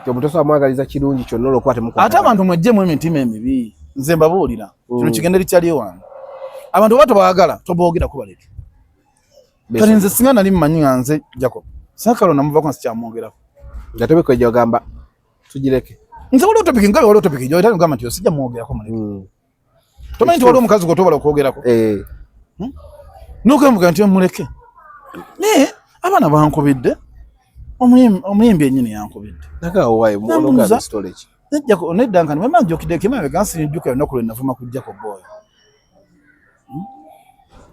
Omuntu osobola mwagaliza kirungi kyonna olwokuba temukwata. Ate abantu mwejjemu emitima emibi. Nze mbabuulira, kino kigenda likyali wange. Abantu oba tobaagala, toboogerako, baleke. Kati nze singa nali mmanyi nga nze Jacob, singa Kalo namuvako nga sikyamwogerako. Nga tobikwejja ogamba tugireke. Nze waliwo topic nga waliwo topic gy'oyita ngamba nti osijja mwogerako, muleke. Tomanyi nti waliwo omukazi gw'otobola okwogerako nokambuga nti omuleke. Naye abaana bankubidde, omuyimbi ennyini yankubidde. Nedda nkani bwemba njukidde emabega, nsinjukira olunaku lwe navuma ku Jacob oyo.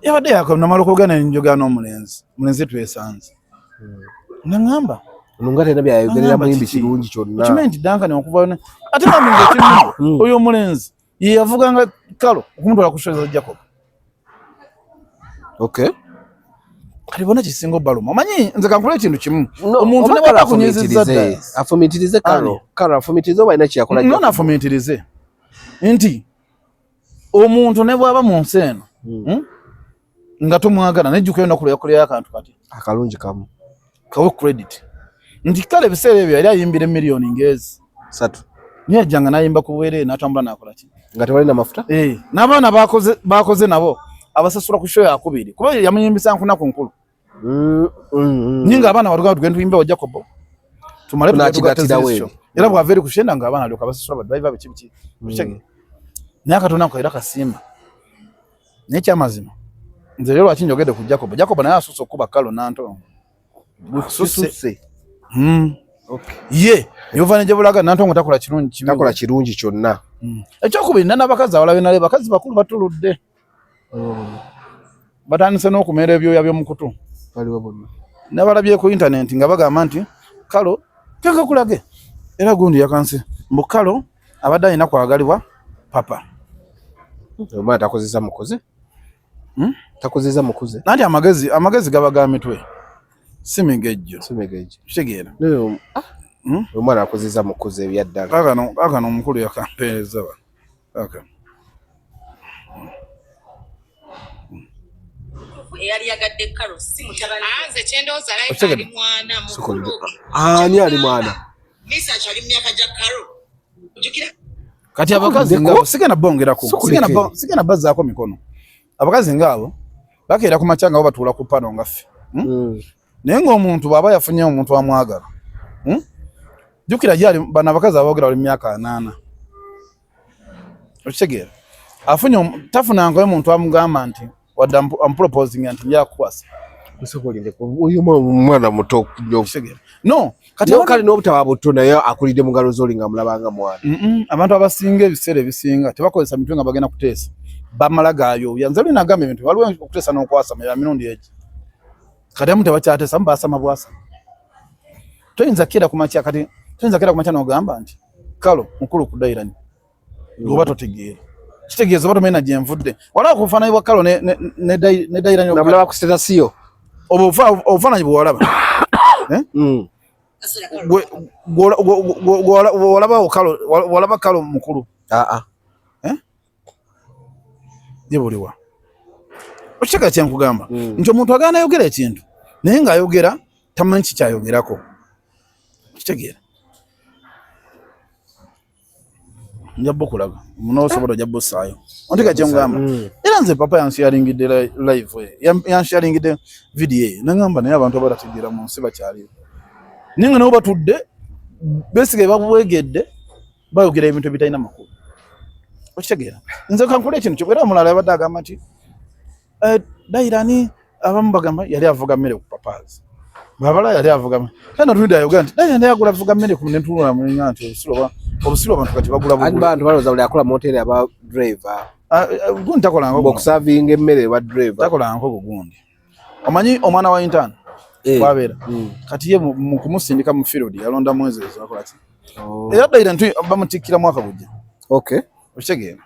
Yabadde yakamala okwogera nenjogera n'omulenzi, omulenzi twesanze. Naŋŋamba Ono nga talina byayogerera Naŋŋamba muyimbi kiki? kirungi kyonna. Okimanyi nti Duncan okuva ate naminga ekimu oyo omulenzi ye yavuganga Kalo okumutwala ku show za Jacob. Okay. Kati bonna kisinga obaluma. Omanyi nze kankole ekintu kimu. No, Omuntu oba ne Kalo bw'aba akunyizizza afumiitirize. dda. Afumiitirize Kalo. Ani? Kalo afumiitirize oba alina kye yakola No Jacob. nafumiitirize nti omuntu ne bw'aba mu nsi eno nga tomwagala nejjuka olunaku lwe yakolerayo akantu kati Akalungi kamu. Kawe credit nti kale ebiseera ebyo yali ayimbira emiliyoni ng'ezi 3. Naye yajjanga n'ayimba ku bwereere n'atambula n'akola ki? Nga tewali na mafuta? Eh, n'abaana bakoze nabo abasasula ku show yakubiri kuba yamuyimbisa nkunaku nkulu. Naye ng'abaana watugaa tugende tuyimbe wa Jacob tumale Tunakigattirawo tugatte eri. Era bw'ava eri ku shenda ng'abaana alyoka abasasula badriver biki biki. Okitegeera? Naye Katonda nko era kasiima. Naye ekyamazima nze leero lwaki njogedde ku Jacob. Jacob naye asusse okuba Kalo Nantongo. Gususse. Kisusse. Okay. Ye yova ne gyebulaga Nantongo takola kirungi kibi. Takola kirungi kyonna. Ekyokubiri nna n'abakazi abalala be nalaba bakazi bakulu batuludde. Batandise n'okumera ebyoya by'omukutu. Baliwo bonna. Nabalabye ku internet nga bagamba nti Kalo tekakulage era gundi yakansi mbu Kalo abadde alina kwagalibwa papa. Omwana takozesa mukuze? Takozesa mukuze? Nanti amagezi gaba ga mitwe si migejjo. Si migejjo. Kitegeera. Naye, omwana akozesa mukuze ebyaddala. Kaakano omukulu yakampeereza bano. Kaakano. Eyali yagadde Kalo si mutabani. Nze kyendowooza life Okitegedde? ali mwana mukulu. Ani ali mwana? Misa akyali mu myaka gya Kalo. Ojjukira Kati abakazi Sokuleko. ngabo sigenda bongerako. Sokuleke. Sigenda bazzaako mikono. Abakazi ngabo bakeera ku makya nga bo batuula ku pano nga ffe. Naye ng'omuntu bw'aba yafunye omuntu amwagala. Jjukira gyali bano abakazi aboogera bali mu myaka 80. Okitegeera? Afunye tafunangayo omuntu amugamba nti wadde amuproposinga nti nja kukwasa. Oyo mwana muto nnyo. Okitegeera? No, kati Naye abantu kale n'obutaba buto naye akulidde mu ngalo z'oli nga mulabanga mwana. Abantu abasinga ebiseera ebisinga tebakozesa mitwe nga bagenda kuteesa. Bamala gaayooya. Nze luli nagamba ebintu waliwo okuteesa n'okwasama ya mirundi egi. Kati abamu tebakyateesa, abamu baasama bwasa. Toyinza kukera ku makya kati toyinza kukera ku makya n'ogamba nti Kalo mukulu ku Dayirani. Oba totegeera. Kitegeeza oba tomanyi na gye nvudde. Waliwo obufaananyi bwa Kalo ne Dayirani Namulaba ku status yo. Oba obufaananyi bwe walaba. Walaba Kalo mukulu. Ye buliwa. Okitegeera kye nkugamba? Nti omuntu agaana ayogera ekintu naye ng'ayogera tamanyi kikyayogerako. Okitegeera? Nja bukulaga. Munoosobola ojja bussaayo. Ontegeera kye nkugamba? Era nze papa yansharingidde live ye. Yansharingidde video ye. Nangamba naye abantu abatategeera mu nsi bakyaliwo. Naye nga nabo batudde beesigaye babwegedde bayogera ebintu ebitalina makulu. Okitegeera? Nze kankole ekintu kyo era omulala yabadde agamba nti Dayirani abamu bagamba yali avuga mmere ku papazi. Babala yali avuga mmere. Kale natulidde ayogera nti Dayirani yagula avuga mmere ku nentunula mulinga nti obusiru abantu kati bagula Anti bugule. bantu balowooza buli akola mu hoteri aba driver. Gundi takola nkoko. Ng'okusavinga emmere eba driver. Takola nkoko gundi. Omanyi omwana wa intern wabeera. Kati ye mu kumusindika mu field yalonda mwezi ezo akola ki? Era Dayirani bamutikkira mwaka gujja. Okay. Okitegeera?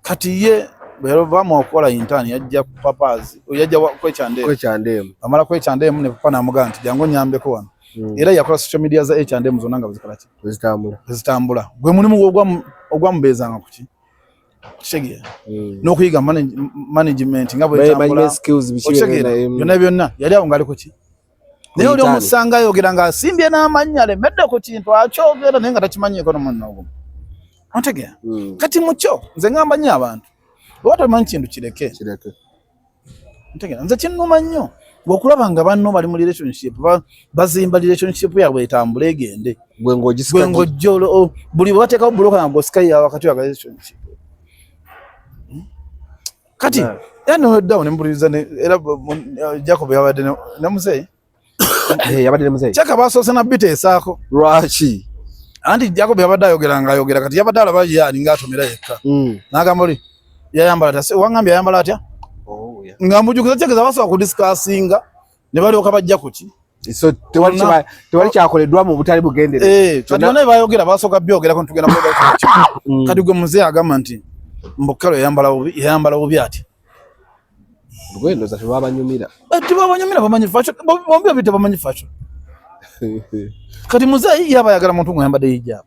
Kati ye bwe bamuwa okukola intern yajja ku papazi, yajja kwekyandeemu. Kwekyandeemu. Amala kwekyandeemu ne papa n'amugamba nti jangu onnyambeko wano. Era yakola social media za H&M zonna nga bwezikola ki? Bwezitambula. Bwezitambula. Gwe mulimu ogwamubeezanga ku ki? Okitegeera? N'okuyiga management nga bwetambula. Management skills biki Okitegeera? byonna, Byonna byonna yali awo ng'ali ku ki? Naye oli Intern. omusanga ayogera ng'asimbye n'amannya alemedde ku kintu akyogera naye nga takimanyiiko n'omunno ogumu. Ontegeera? Kati mu kyo nze ngamba nnyo abantu bw'oba tomanyi kintu kireke. Kireke. Ntegeera? Nze kinnuma nnyo bw'okulaba nga banno bali mu relationship, bazimba relationship yaabwe etambule egende. Gwe ng'ogisika Gwe ng'ojja buli bwe bateekawo buloka nga gw'osika ye wakati wa relationship. Kati, era noddawo ne mpuliriza ne, era Jacob yabadde ne muzeeyi. Yabadde ne muzeeyi. Kyaka basoose na biteesaako. Lwaki? Anti Jacob yabadde ayogera ng'ayogera kati yabadde alaba ye ani ng'atomera yekka. N'agamba oli yayambala atya? Se, wangambye yayambala atya? Oh, yeah. Nga mujjukiza kyegeza basobola kudiscussinga ne balyoka bajja ku ki? So tewali tewali kyakoleddwa mu butali bugendere. Eh, kati bonna bayogera basooka byogerako ntugenda kwogera Kati gwe muzee agamba nti mbukalo yayambala bubi, yayambala bubi ati. Lugendo za tebabanyumira. Tebabanyumira bamanyi fashion, bombi babiri tebamanyi fashion. Kati muzee yaba ayagala muntu ng'ayambadde hijab.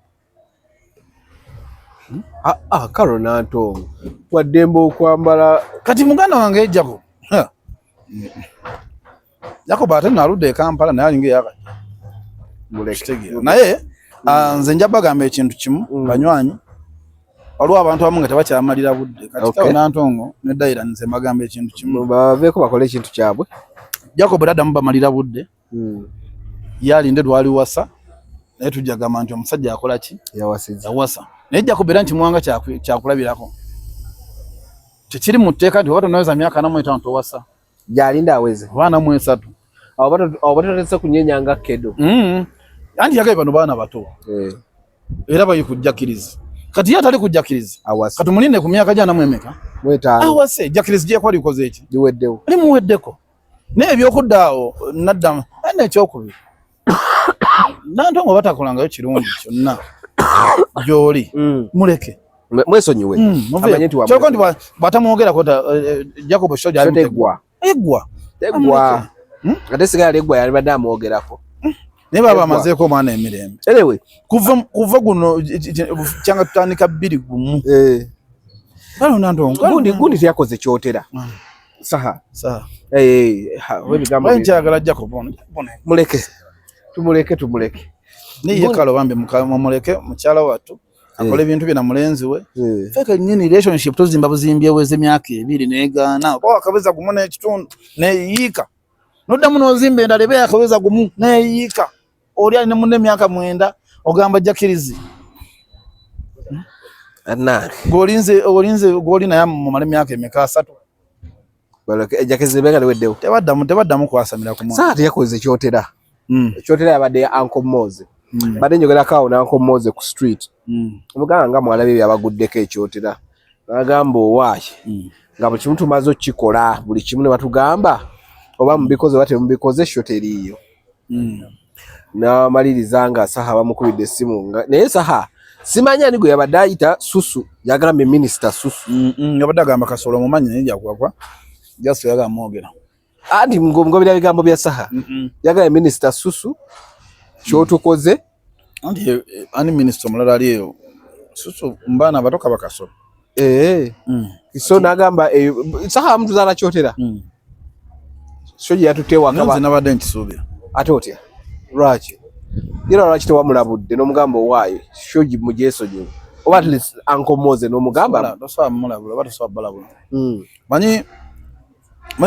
Ah, ah, Carol Nantongo waddembe okwambala. Kati muganda wange ejjako Jacob ate naludde e Kampala naye alinga eyakajja muleke naye nze nja bagamba ekintu kimu banywanyi waliwo abantu abamu nga tebakyamalira budde kati Carol Nantongo ne Daira nze mbagamba ekintu kimu baveeko bakole ekintu kyabwe. Jacob taddamu bamalira budde yalinde lwaliwasa naye tujja gamba nti omusajja akola ki yawasa naye Jacob era nkimuwanga kyakulabirako tekiri mu tteeka nti oba tonaweza myaka 45 towasa Yalinda aweze oba 43 awo batatese kunyenya nga kedo anti yagaye bano baana bato era bali kujjakiriza kati ye atali kujjakiriza kati mulinde ku myaka gya 45 awase jakirizi gye kwali koze eki liweddewo limuweddeko naye ebyokudda awo naddamu n'ekyokubiri Nantongo batakolangayo kirungi kyonna gy'oli muleke mwesonyiwe amanye nti kyokka nti bw'atamwogerako Jacob Shoja ali tegwa eggwa tegwa ate sigala eggwa yalibadde amwogerako naye baba amazeeko omwana emirembe anyway kuva guno kyanga tutandika 2 1 Nantongo gundi teyakoze kyotera saha saha ebigambo nkyagala Jacob ono muleke tumuleke naye Kalo bambi mumuleke mukyala wattu akola ebintu bye na mulenzi we feke nnyini relationship tuzimba buzimbi eweze emyaka 2 negaana oba wakaweza gumu n'ekitundu neyiika noddamu n'ozimba endala eba yakaweza gumu neyiika oli alina munne emyaka 9 ogamba jakirizi gwolinze gwoli naye mumale emyaka emeka 3 Jakirizi benga liweddewo tebaddamu kwasamira ku mwana. Saha teyakoze kyotera kyotera yabadde Uncle Moze badde njogerako awo ne Uncle Moze ku street omuganda nga mwalabye byabaguddeko ekyotera n'agamba owaaye nga buli kimu tumaze okukikola buli kimu ne batugamba oba mubikoze oba temubikoze sho teriiyo n'amaliriza nga Saha bamukubidde essimu naye Saha simanyi ani gwe yabadde ayita Susu yagambye minisita Susu yabadde agamba Kasolo omumanyi naye jakwakwa just yagamba mwogera anti ngobera bigambo bya Saha yagambye minisita Susu kyotukoze anti ani minisita omulala ali eyo Susu mbaana abato kaba Kasolo so n'agamba Saha mutuzaala kyotera so gye yatutte waka nze nabadde nkisuubira ate otya lwaki era lwaki tewamulabudde n'omugamba owaayo shogi mugyesonyiwe oba at least Uncle Moze n'omugamba tosobola mulabula oba tosobola balabula manyi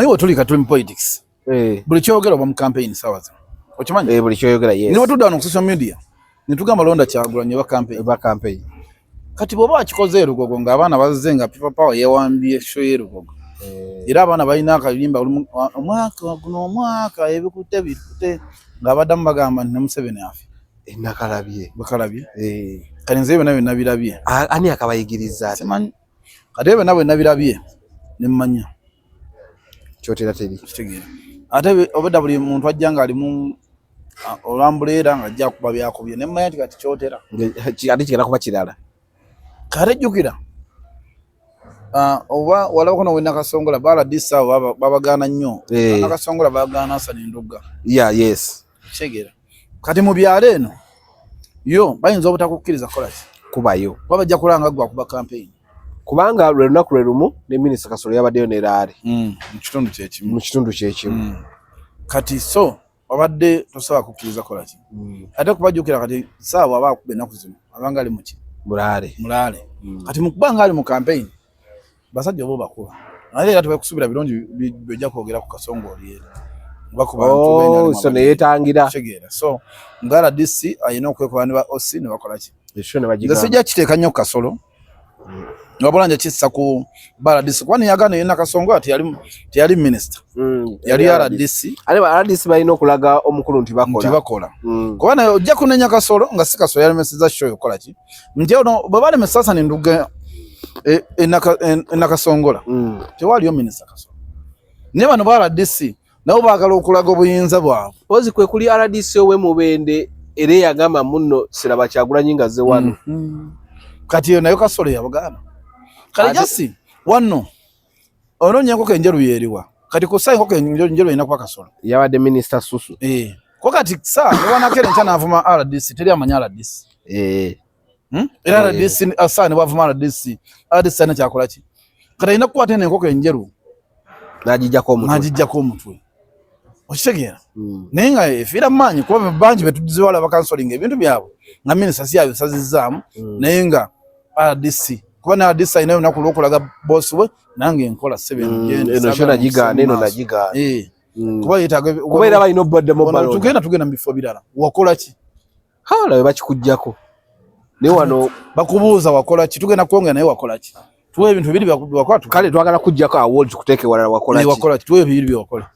wetuli kati tuli mu politics buli kyogera oba mu campaign sawa zino okimanyi buli kyoyogera yes ne watudda wano ku social media ne tugamba londa Kyagulanyi oba campaign kati bw'oba wakikoze e Lugogo ng'abaana bazze nga People Power yeewambye show y'e Lugogo era abaana balina akayimba omwaka guno omwaka ebikute bikute ng'abaddamu bagamba nti ne Museveni afe nakalabye bakalabye kati nze byonna bye nabirabye ani akabayigiriza simanyi kati ebyo byonna bwe nabirabye ne mmanya kyotera teri kitegeera ate obedda buli muntu ajja ng'alimu olwambuleera ng'ajja akuba byakubye ne mmanya nti kati kyotera ate kigenda kuba kirala kate jjukira oba walabako nowe Nakasongola baladisi abo babagaana nnyo Nakasongola bagaana Hassan Ndugga yes kitegeera kati mu byalo eno yo bayinza obutakukkiriza kukola ki kubayo kuba bajja kulanga gwe akuba campaign kubanga lwe lunaku lwe lumu ne minisita Kasolo yabaddeyo ne Laale mu kitundu kyekimu mu kitundu kyekimu kati so wabadde tosobola kukkiriza kukola ki ate kubajjukira kati saawa aba akuba ennaku zino abanga ali muki mulaale kati mu kuba nga ali mu campaign basajja oba bakuba naye era tebekusuubira birungi bijja kwogera ku Kasongo oli eri so neyeetangira kitegeera so nga RDC alina okwekola ne ba OC ne bakola ki nze sijja kiteeka nnyo ku Kasolo wabula nja kissa ku RDC kuba neyagaana ye Nakasongo teyali minisita yali RDC ate ba RDC balina okulaga omukulu nti bakola kuba naye ojja kunenya Kasolo nga si Kasolo yalemeseza show okukola ki nti ono bwe balemesa Hassan Ndugga e Nakasongola tewaliyo minisita Kasolo naye bano ba RDC Nabo baagala okulaga obuyinza bwabwe. Pozi kwe kuli RDC owe Mubende era eyagamba munno siraba Kyagulanyi nga azze wano. Kati eyo nayo Kasolo yabagaana. Kale jasi wano onoonya enkoko enjeru yeeriwa. Kati ku ssa enkoko enjeru erina kuba Kasolo. Yabadde minisita Susu. Ko kati sa newanakera enkya n'avuma RDC teri amanyi RDC. Era RDC asa ne bwavuma RDC RDC alina kyakola ki? Kati alina kukwata eno enkoko enjeru n'agiggyako omutwe. N'agiggyako omutwe. Okitegeera? Naye nga efiira mu maanyi kuba bangi betudize wala bakansolinga ebintu byabwe nga minisita si yabisazizzaamu naye nga RDC kuba ne RDC alina olunaku lw'okulaga boosi we nange enkola ssebe ngende, Eno saagala kyo nagigaana, eno mu maaso. nagigaana. Kuba yeetaaga Kuba era balina obadde Wano balonda. tugenda mu bifo birala. Wakola ki? Ha, labe bakikuggyako. Naye wano bakubuuza wakola ki? Tugenda kwongera naye wakola ki? Tuwe ebintu bibiri byakola tu. Kale twagala kuggyako award tukuteeke walala wakola Naye ki? wakola ki? Tuwe bibiri byewakola.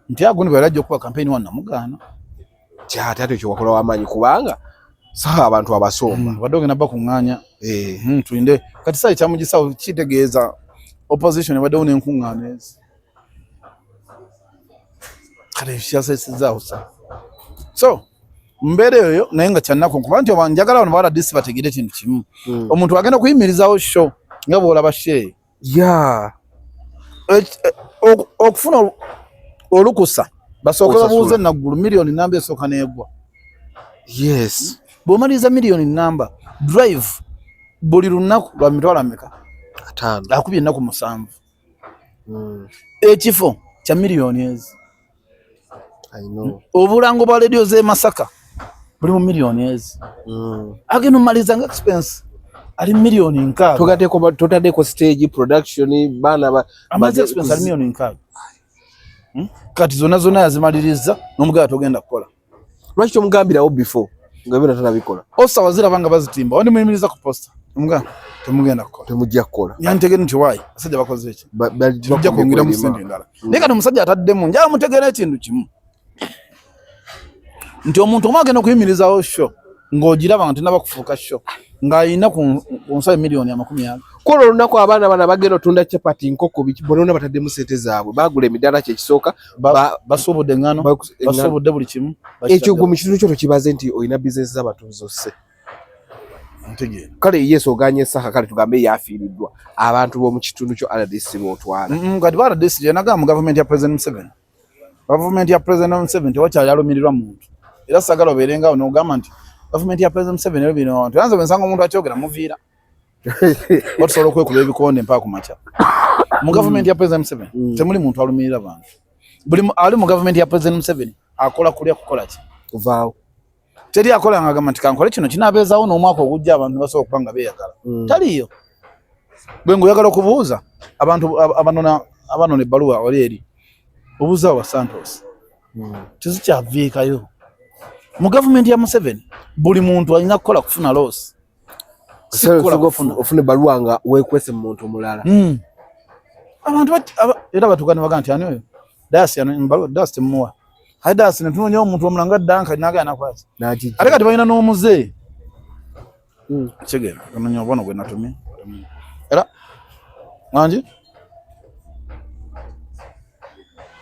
Nti ago bwe yali okuba campaign wano namugaana. Kya, ate ate ekyo wakola w'amaanyi kubanga saha abantu abasomba. Wadde ogenda bakuŋŋaanya. Tulinde. Kati saha ekyamugisawo kitegeeza opposition ebaddewo n'enkuŋŋaana ezi. Kale kyasesezaawo sa. So, mbeera eyo naye nga kyannaku kuba nti oba njagala bano ba RDC bategere ekintu kimu. Omuntu agenda kuyimirizawo show nga bw'olaba show eyo. Okufuna olukusa basooke Osasula. babuuze Naggulu miliyoni namba esooka n'egwa. Bw'omaliriza miliyoni namba drive buli lunaku lwa mitwalo ameka? 5. Akubye ennaku 7. Ekifo kya miliyoni ezi. I know. Obulango bwa radio z'e Masaka buli mu miliyoni ezi. Agenda omaliza nga expense ali miliyoni 6. Totaddeko stage production baana ba Amaze expense ali miliyoni 6. Kati zonna zonna yazimaliriza n'omugala togenda kukola. Lwaki tomugambirawo before nga byonna tanabikola? Osa waziraba nga bazitimba, wandi muyimiriza ku poster. Omugala temugenda kukola. Temujja kukola. Yantegere nti why? Abasajja bakoze eki? Tujja Bakumbye kwongeramu kwerima. ssente endala. Naye kati omusajja ataddemu, njagala mutegeere ekintu kimu. Nti omuntu omu agenda okuyimirizawo show ng'ogiraba nga tennaba kufuuka show ng'alina ku nsawo miliyoni 20. Kola olunaku abaana bano abagenda otunda chapati, nkoko, biki, bonna bataddemu ssente zaabwe, baagula emidaala kye kisooka, Basuubudde eŋŋano, basuubudde buli kimu, Ekyo gwe mu kitundu kyo tokibaze nti olina bizinesi z'abantu zosse. Ntegeera. Kale yes oganye Saka, kale tugambe yafiiriddwa abantu b'omu kitundu kyo RDC b'otwala. Kati ba RDC gye nagamba mu gavumenti ya President Museveni. Gavumenti ya President Museveni tewakyali alumirirwa muntu. Era saagala obeere ngaawo n'ogamba nti gavumenti ya President Museveni ero bino abantu. Era nze bwe nsanga omuntu akyogera muviira. Oba tusobola okwekuba ebikonde mpaka ku makya. Mu gavumenti ya President Museveni temuli muntu alumirira bantu. Buli ali mu gavumenti ya President Museveni akola kulya kukola ki? Kuvaawo. Teri akola ng'agamba nti kankole kino kinaabeezaawo n'omwaka ogujja abantu ne basobola okuba nga beeyagala. Taliiyo. Bwe ng'oyagala okubuuza abantu abanona ebbaluwa wali eri obuuza wa Santos. Tezikyaviikayo. Mu gavumenti ya Museveni buli muntu alina kukola kufuna loss. Si kukola kufuna. Ofuna ebbaluwa nga weekwese mu muntu omulala. Abantu era batuuka ne bagamba nti ani oyo? Dasi ano, ebbaluwa Dasi temuwa. Aye Dasi ne tunoonya omuntu omulala nga Duncan n'agenda n'akwata. N'agijja. Ate kati balina n'omuze. Kitegeera, ononya obono gwe natumye. Era wangi?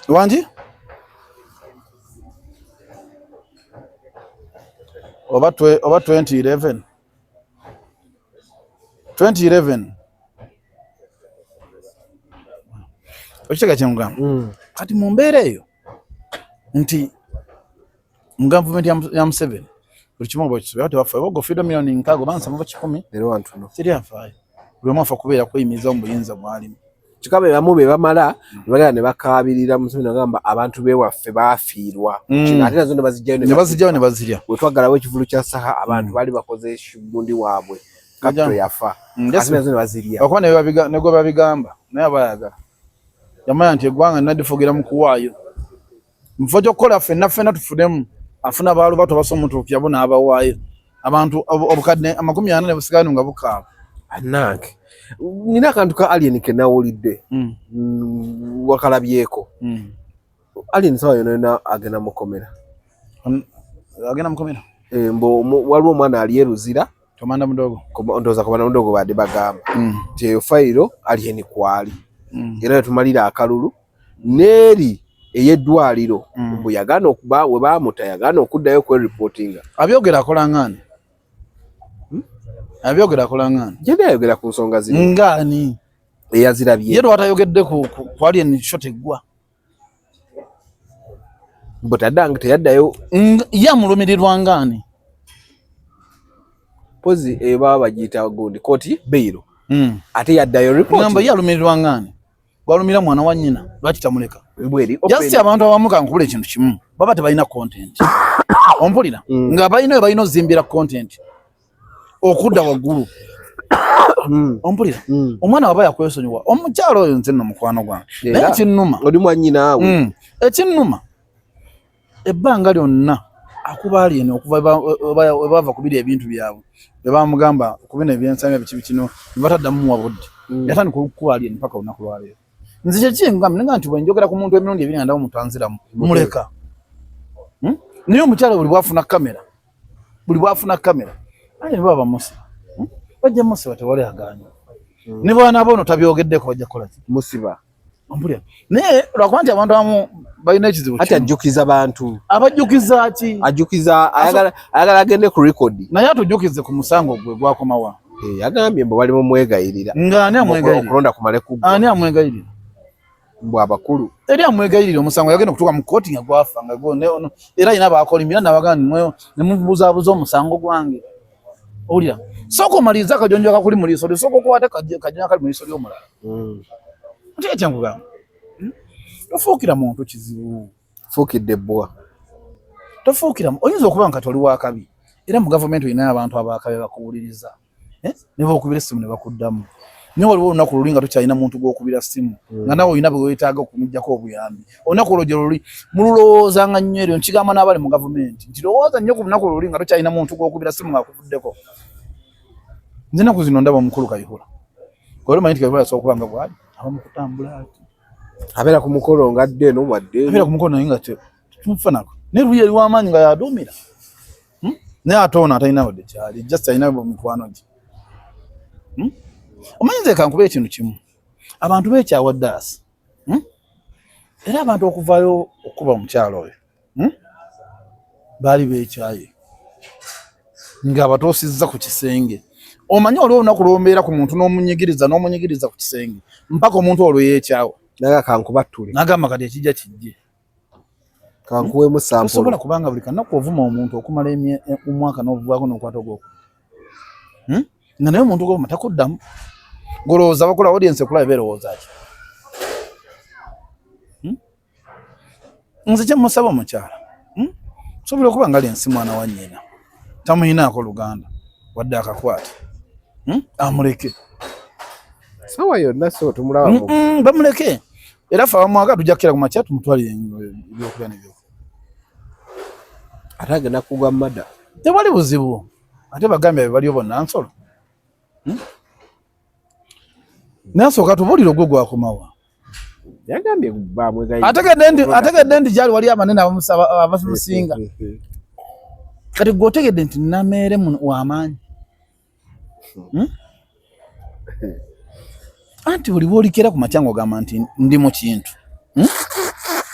Wangi? Oba 2011. 2011. Okitegeera kye nkugamba? Kati mu mbeera eyo nti mu gavumenti ya Museveni buli kimu oba okisuubira tebafa oba ofiirwa miliyoni 6 oba 7 100 Leero wantuno. Teri afaayo. Buli omu afa kubeera kweyimiriza mu buyinza bw'alimu. Kyokka be bamu be bamala ne bagenda ne bakaabirira Museveni agamba abantu b'ewaffe baafiirwa. Kino ate nazo ne baziggyayo ne baziggyayo ne bazirya. Bwe twaggalawo ekivvulu kya Saha abantu baali bakoze gundi waabwe. Kapito yafa. Ate nazo ne bazirya. Okuba ne gwe babigamba naye aba ayagala. Yamanya nti eggwanga nadifugira mu kuwaayo. Mu kifo ky'okukola ffenna ffenna tufunemu, afuna baalubato basobola omutuukira bo n'abawaayo. Abantu obukadde 40 ne busigala nga bukaaba. Annange, nina akantu ka Alien ke nawulidde. Wakalabyeko. Alien sawa yonna yonna agenda mukomera. Agenda mukomera? Waliwo omwana ali e Luzira. Komanda Mudogo. Ndowooza Komanda Mudogo badde bagamba. Nti eyo fayiro Alien kwali. Era ne tumalira akalulu. N'eri Ey'eddwaliro mbu yagaana okuba we baamuta, yagaana okuddayo kweripootinga. Abyogera akola ngaani? Abyogera akola ngaani? Genda ayogera ku nsonga zino. Ngaani? Eyazirabye. Ye lwatayogedde ku alien show teggwa. Mbu tadanga teyaddayo. Ye amulumirirwa ngaani? Pozi eba bagiyita gundi kooti bail. Ate yaddayo report. Ngamba ye alumirirwa ngaani? Gwalumira mwana wa nnyina lwaki tamuleka? Bweri open. Just abantu abamu kankubula ekintu kimu baba tebalina content. Ompulira? Nga balina we balina ozimbira content okudda waggulu. Ompulira? Omwana waba yakwesonyiwa omukyalo oyo nze nno mukwano gwange naye ekinnuma oli mwannyinaawe. Ekinnuma ebbanga lyonna akuba alien okuva webava kubiri ebintu byabwe bwe bamugamba kubina ebyensamya biki bikino ne bataddamu muwa budde. Yatandika okukuba alien paka olunaku lwaleero. Nze kyeki ngamba nga nti bwe njogera ku muntu emirundi ebiri nga ndaba omuntu anziramu muleka. Naye omukyala buli bw'afuna kamera, buli bw'afuna kamera aye baba bamusiba. Bajja musiba tewali agaanye. Ne bw'anaaba ono tabyogeddeko bajja kukola ki? Musiba. Ompulira? Naye lwakuba nti abantu abamu balina ekizibu Ati ajjukiza bantu. Abajjukiza ki? Ajjukiza, ayagala agende ku record. Naye atujjukize ku musango gwe gwakomawa. Yagambye mbu bali mumwegayirira. Nga ani amwegayirira? Okulonda kumale kuggwa. Ani amwegayirira? Mbu abakulu. Eri amwegayirira omusango yagenda okutuuka mu kkooti nga gwafa nga go, ne, ono, era alina abakolimira n'abagamba ne mubuzaabuza omusango gwange. Owulira? Sooka omalirize akajonjo akakuli mu liiso lyo, sooka okwate akajonjo akali mu liiso ly'omulala. Nti ekyo nkugamba. Tofuukira muntu kizibu. Fuukidde ebbwa. Tofuukira, oyinza okuba nga toli wa kabi. Era mu gavumenti olinayo abantu abakabi bakuwuliriza. Ne bakubira essimu ne bakuddamu. Naye waliwo olunaku luli nga tokyalina muntu gw'okubira ssimu, nga nawe olina bwe weetaaga okumuggyako obuyambi. Olunaku olwo gye luli mululowoozanga nnyo eryo, nkigamba n'abali mu gavumenti nti lowooza nnyo ku lunaku luli nga tokyalina muntu gw'okubira ssimu ng'akuvuddeko. Nze ennaku zino ndaba omukulu Kayihura. Oli omanyi nti Kayihura asobola okuba nga bw'ali, aba mu kutambula ati. Abeera ku mukolo ng'adde eno wadde eno. Abeera ku mukolo naye nga temufaanako. Naye luli eri w'amaanyi nga y'aduumira. Naye ate ono atalina wadde kyali, just alina mikwano gye. Omanyi nze kankube ekintu kimu. Abantu beekyawa ddaasi. Era abantu okuvaayo okukuba omukyalo oyo, Baali beekyaye ng'abatuusizza ku kisenge. Omanyi waliwo olunaku lw'ombeera ku muntu n'omunyigiriza n'omunyigiriza ku kisenge mpaka omuntu olwo yeekyawa. Naye kankubattule. N'agamba kati ekijja kijje. Kankuweemu sample. Tosobola kubanga buli kanaku ovuma omuntu okumala omwaka n'ovuvaako n'okwata ogwokubiri. Nga naye omuntu gw'ovuma takuddamu. Ng'olowooza bakola audience ekulaba beerowooza ki? Nze kye mmusaba omukyala. Nsobola okuba nga ali ensi mwana wa nnyina. Tamuyinaako luganda wadde akakwate. Amuleke. Sawa yonna so tumulaba mu. Bamuleke. Era ffe abamwagala tujja kukira ku makya tumutwalire ebyokulya n'ebyokunywa. Ate agenda kugwa mada. Tewali buzibu. Ate bagambye be baliyo bonna nsolo. Naye asooka tubuulire ogwo gwakomawa. Yagambye bamwegayirira. Ategedde nti gyali wali abanene abamusinga. Kati gwe otegedde nti Nameere w'amaanyi. Anti buli bw'olikera ku makya ng'ogamba nti ndi mu kintu.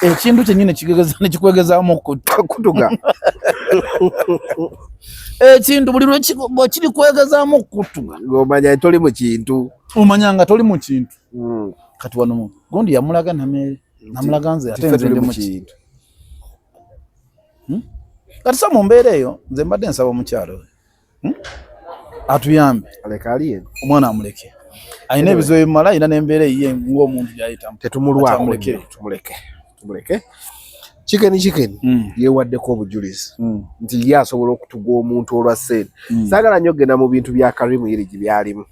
Ekintu kyennyini ne kikwegezaamu kutuga. Ekintu buli lwe kiri kwegezaamu okutuga. Ng'omanya toli mu kintu. Omanya nga toli mu kintu. Kati wano gundi yamulaga Nameere, namulaga nze ate nze ndi mu kintu. Kati so mu mbeera eyo nze mbadde nsaba omukyalo oyo. Atuyambe. Aleke aliye. Omwana amuleke. Alina ebizibu ebimala, alina n'embeera eyiye ng'omuntu gy'ayitamu. Tetumulwako Amuleke. nnyo, tumuleke. Tumuleke. Chicken Chicken yeewaddeko obujulizi nti ye asobola okutuga omuntu olwa ssente. Saagala nnyo okugenda mu bintu bya Karim Irigi by'alimu.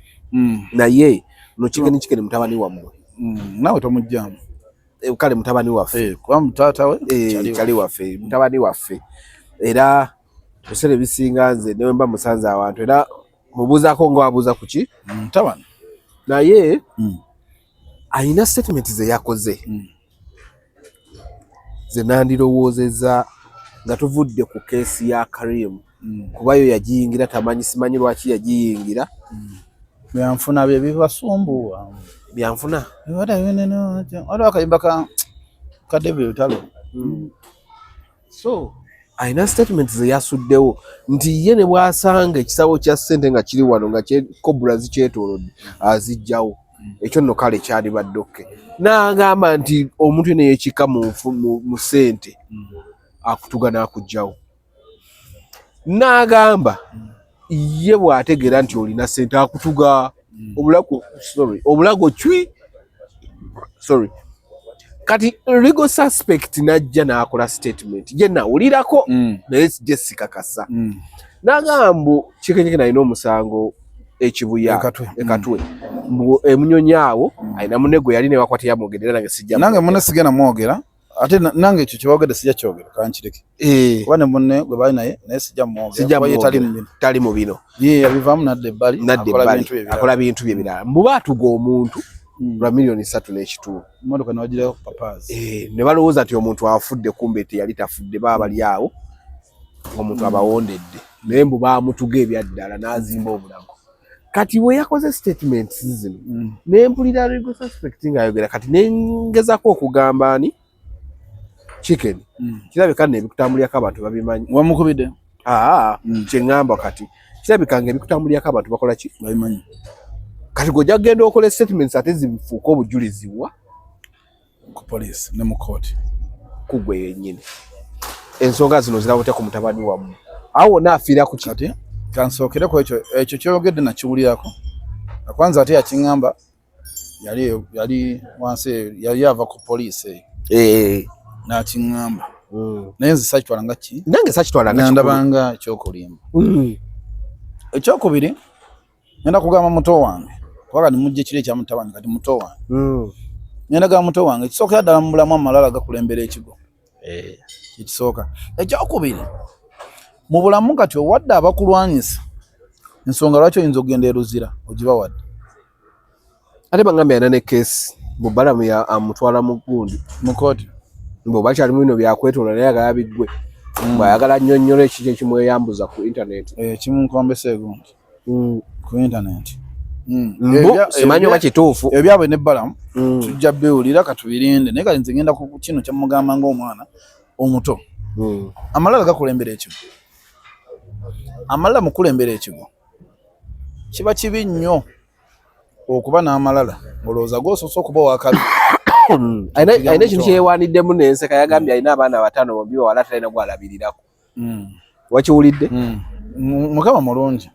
Naye no Chicken Chicken mutabani wammwe. Naawe tomugyamu. Kale mutabani waffe. Kuba taata we, kyali waffe, mutabani waffe. Era ebiseera ebisinga nze ne bwe mba musanze awantu era mubuuzaako ng'abuuza ku ki? Mutabani. Naye alina statement ze yakoze. Ze nandirowoozezza nga tuvudde ku keesi ya Karim. Kuba yo yagiyingira tamanyi, simanyi lwaki yagiyingira. Byanfuna bye bibasumbuwa. Byanfuna? Waliwo akayimba ka Ka David Lutalo. So alina statement ze yasuddewo nti ye ne bw'asanga ekisawo kya ssente nga kiri wano nga kobula zikyetoolodde azijjawo. Ekyo nno kale kyalibadde okay. N'agamba nti omuntu yenna yeekikka mu ssente akutuga n'akuggyawo. N'agamba ye bw'ategeera nti olina ssente akutuga obulago, sorry, obulago cwi, sorry. Kati legal suspect n'ajja n'akola statement gye nawulirako naye gye sikakasa. N'agamba mbu Chicken Chicken alina omusango ekibuya ekatwe mbu emunyonyi awo alina munne gwe yali newakwata yamwogera era nange sijja nange munne sigenda mwogera ate nange ekyo kyewogedde sijja kyogera kankireke kuba ne munne gwe bali naye naye sijja mwogera kuba ye tali mu bino tali mu bino ye yabivaamu nadda ebbali akola bintu bye birala mbu baatuga omuntu lwa 3.5 million mmotoka ne bagirako papaazi ne balowooza nti omuntu afudde kumbe teyali tafudde baba bali awo omuntu abawondedde naye mbu baamutuga ebyaddala n'azimba obulago. Kati bwe yakoze statements zino ne mpulira legal suspect ng'ayogera kati ne ngezaako okugamba ani Chicken kirabika nno ebikutambulirako abantu babimanyi. Wamukubidde? Kye ŋŋamba kati kirabika nga ebikutambulirako abantu bakola ki? Babimanyi. Kati gwe ojja kugenda okola statements ate zifuuke obujulizi wa ku police ne mu kooti ku gwe yennyini. Ensonga zino ziraba otya ku mutabani wammwe? Awo wonna afiira ku ki? Kati kansookereko ekyo ekyo ky'oyogedde nakiwulirako. Kwanza ate yakiŋŋamba yali wansi yali ava ku poliisi eyo n'akiŋŋamba. Naye nze sakitwala nga ki? Nange sakitwala nga ndabanga ekyokulimba. Ekyokubiri ngenda kugamba muto wange kubanga nimujja ekiro ekya mutabani kati muto wange. Ngenda gamba muto wange ekisookera ddala mu bulamu amalala gakulembera ekigo. Ekisooka. Ekyokubiri mu bulamu kati owadde abakulwanyisa ensonga lwaki oyinza okugenda e Luzira ogibawadde. Ate bangambye alina ne keesi mu Balamu amutwala mu gundi mu kooti mbu bakyali mu bino byakwetoola naye agala biggwe bw'ayagala nnyonnyola ekiki ekimweyambuza ku internet kimunkombesa egundi ku internet. Mbu simanyi oba kituufu ebyabwe ne Balamu tujja biwulira katubirinde naye kati nze ngenda ku kino kyamugamba ng'omwana omuto. Amalala gakulembera ekigo. Amalala mu kulembera ekigo kiba kibi nnyo okuba n'amalala olowooza gw'osoose okuba owakabi. Alina ekintu kyeyewaaniddemu n'enseka yagambye alina abaana bataano bombi bawala talina gw'alabirirako. Wakiwulidde? Mukama mulungi.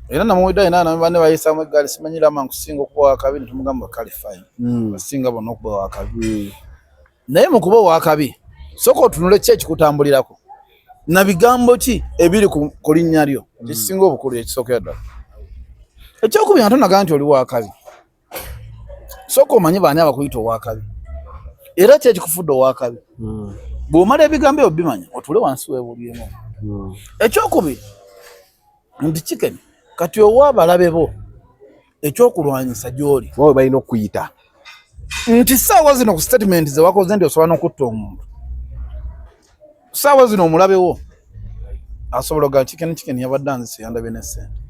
Era namuwulidde alina banne bayisaamu eggaali simanyi Lama nkusinga okuba owakabi ne tumugamba kale fine. Basinga bonna okuba owakabi. Naye mu kuba owakabi sooka otunule ki ekikutambulirako na bigambo ki ebiri ku linnya lyo kisinga obukulu ekisookera ddala. Ekyokubiri nga tonaga nti oli wakabi sooka omanye baani abakuyita owakabi era ki ekikufudde owakabi. Bw'omala ebigambo ebyo bimanya otuule wansi weebulyemu. Ekyokubiri nti Chicken kati owa abalabe bo ekyokulwanyisa gy'oli wawe balina okuyita nti ssaawa zino ku statement ze wakoze nti osobola n'okutta omuntu. Ssaawa zino omulabe wo asobola ogamba Chicken Chicken yabadde anzise yandabye ne ssente.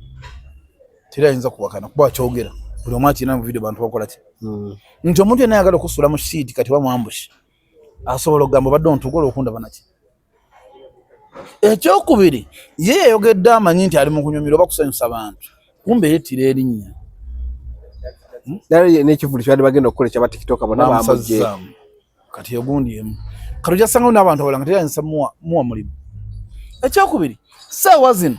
Teri ayinza kuwakana kuba akyogera buli omu akirina mu video bantu bakola ki. Nti omuntu yenna ayagala okusuula mu sheet kati bamwambushi asobola okugamba obadde ontugola okundaba naki. Ekyokubiri ye yayogedde amanyi nti ali mu kunyumirwa oba kusanyusa bantu kumbe yettira erinnya. N'ekivvulu kyebadde bagenda okukola ekyaba TikTok bonna bamugye. Kati ogundi emu kati ojja kusangawo n'abantu abalala nga teyayinza muwa mulimu. Ekyokubiri ssaawa zino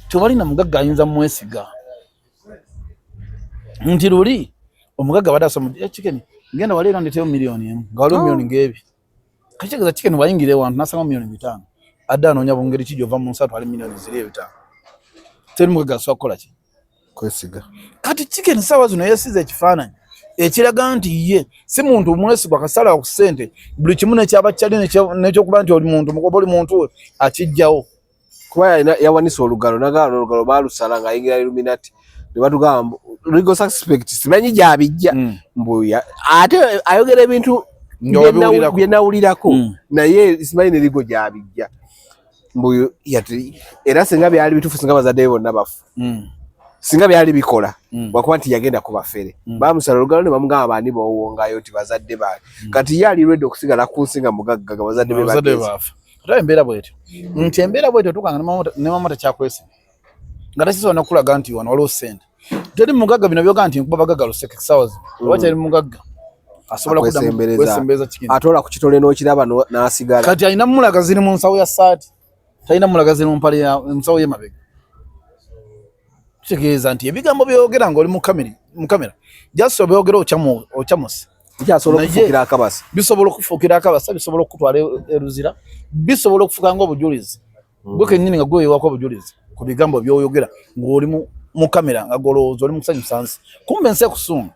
tewali na mugagga ayinza mwesiga nti luli omugagga abadde asoma Chicken genda wali era ndeeteyo 1 million nga waliwo miliyoni ng'ebi. Kitegeeza Chicken bw'ayingira ewantu n'asanga 5 million adde anoonya bungeri ki gy'ova mu nsi atwale 5 million. Teri mugagga asobola kukola ki? Kwesiga. Kati Chicken ssaawa zino yeesize ekifaananyi ekiraga nti ye si muntu mwesigwa kasala ku ssente buli kimu nekyaba kyali n'ekyokuba nti oli muntu mukoba oli muntu we akijjawo. Kuba yawanisa olugalo nagala olugalo baalusala ng'ayingira Illuminati ne batugamba legal suspect simanyi gy'abijja mbu ate ayogera ebintu bye nawulirako naye simanyi ne legal gy'abijja mbu era singa byali bituufu singa bazadde be bonna bafu. Singa byali bikola wakuba nti yagenda ku bafere, bamusala olugalo ne bamugamba baani bowongayo nti bazadde bange. Kati ye ali ready okusigala ku nsi nga mugagga nga bazadde be Abazadde bagenze. Baafa. Ate embeera bwetyo, nti embeera bwetyo otuukanga ne mama takyakwesiga, nga takisobola nokulaga nti wano waliwo ssente. Teri mugagga bino byoga nti nkuba bagagga luseke essaawa zino, oba kyali mugagga asobola kuddamu Akwesembereza. kwesembereza kigenda. Ate ola ku kitole n'okiraba n'asigala. Kati alina mulaga ziri mu nsawo ya saati, talina mulaga ziri mu mpale ya mu nsawo y'emabega. Kitegeeza nti ebigambo byogera ng'oli mu kamera, just obyogera okyamuse. Kyasobola Naye- okufuukira akabasa. Bisobola okufuukira akabasa, bisobola okukutwala eruzira, bisobola okufuuka ng'obujulizi gwe kennyini nga gwe wewako obujulizi ku bigambo by'oyogera ng'oli mu kamera, nga golowooza oli mu kusanyusa nsi, kumbe ensi ekusunga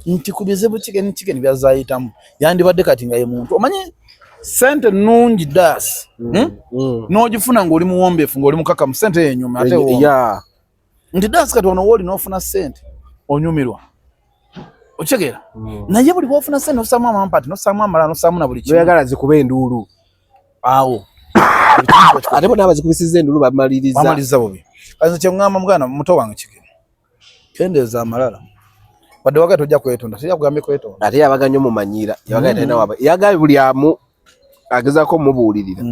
nti ku bizibu kigeni kigeni byazayitamu yandibadde kati nga ye muntu omanyi sente nnungi daasi, N'ogifuna ng'oli muwombeefu, ng'oli mukakamu, sente eyo enyuma ate wooma. Nti daasi kati wano wooli n'ofuna sente onyumirwa, okitegeera? Naye buli bwofuna sente nossaamu amampati, nossaamu amalala, nossaamu na buli kimu. Noyagala zikuba enduulu. Awo Ate bonna abazikubisizza enduulu bamaliriza. Bamaliriza bubi. Kati kyeŋŋamba muganda muto wange kigeni, kendeeza amalala, wadde wagala tojja kwetonda, tejja kugambye kwetonda. Ate yabaga nnyo mumanyiira, yabaga talina waba, yagambye buli amu agezaako omubuulirira.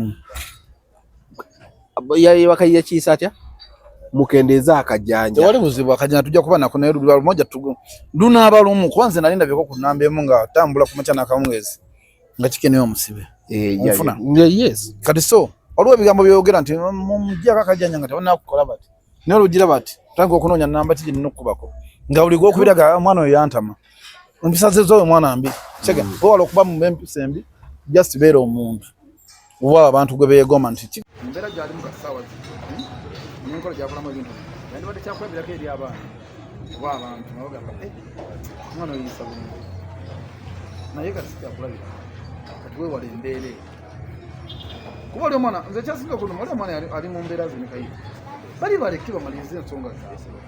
Yabaka yakiisa atya, mukendeeze akajanja. Tewali buzibu, akajanja tujja kuba nako, naye luba lumoja lunaaba lumu, kuba nze nali ndabyeko ku namba emu nga tambula ku makya n'akawungeezi nga kikeneyo omusibe. Onfuna? Yes. Kati so waliwo ebigambo byogera nti mumujjako akajanja nga tebanakukola bati, naye olugira bati tandika okunoonya namba ki gyenina okukubako, nga buli gwokubiraga omwana oyo yantama, empisa ze z'oyo mwana mbi. Sega wewala okuba mu empisa embi, just beera omuntu oba abantu gwe beegomba nti embeera gyalimu kasaawa n'enkola gyakolamu ebintu yandibadde kyakulabirako eri abaana oba abantu nga bagamba, "Eh, omwana oyo yisa bulungi," naye kati sikyakulabira. Kati weewala embeera eyo, kuba oli omwana nze kyasinga okunuma, oli omwana ali mu mbeera ze ne Kayiira bali baleke bamalirize ensonga zaabwe.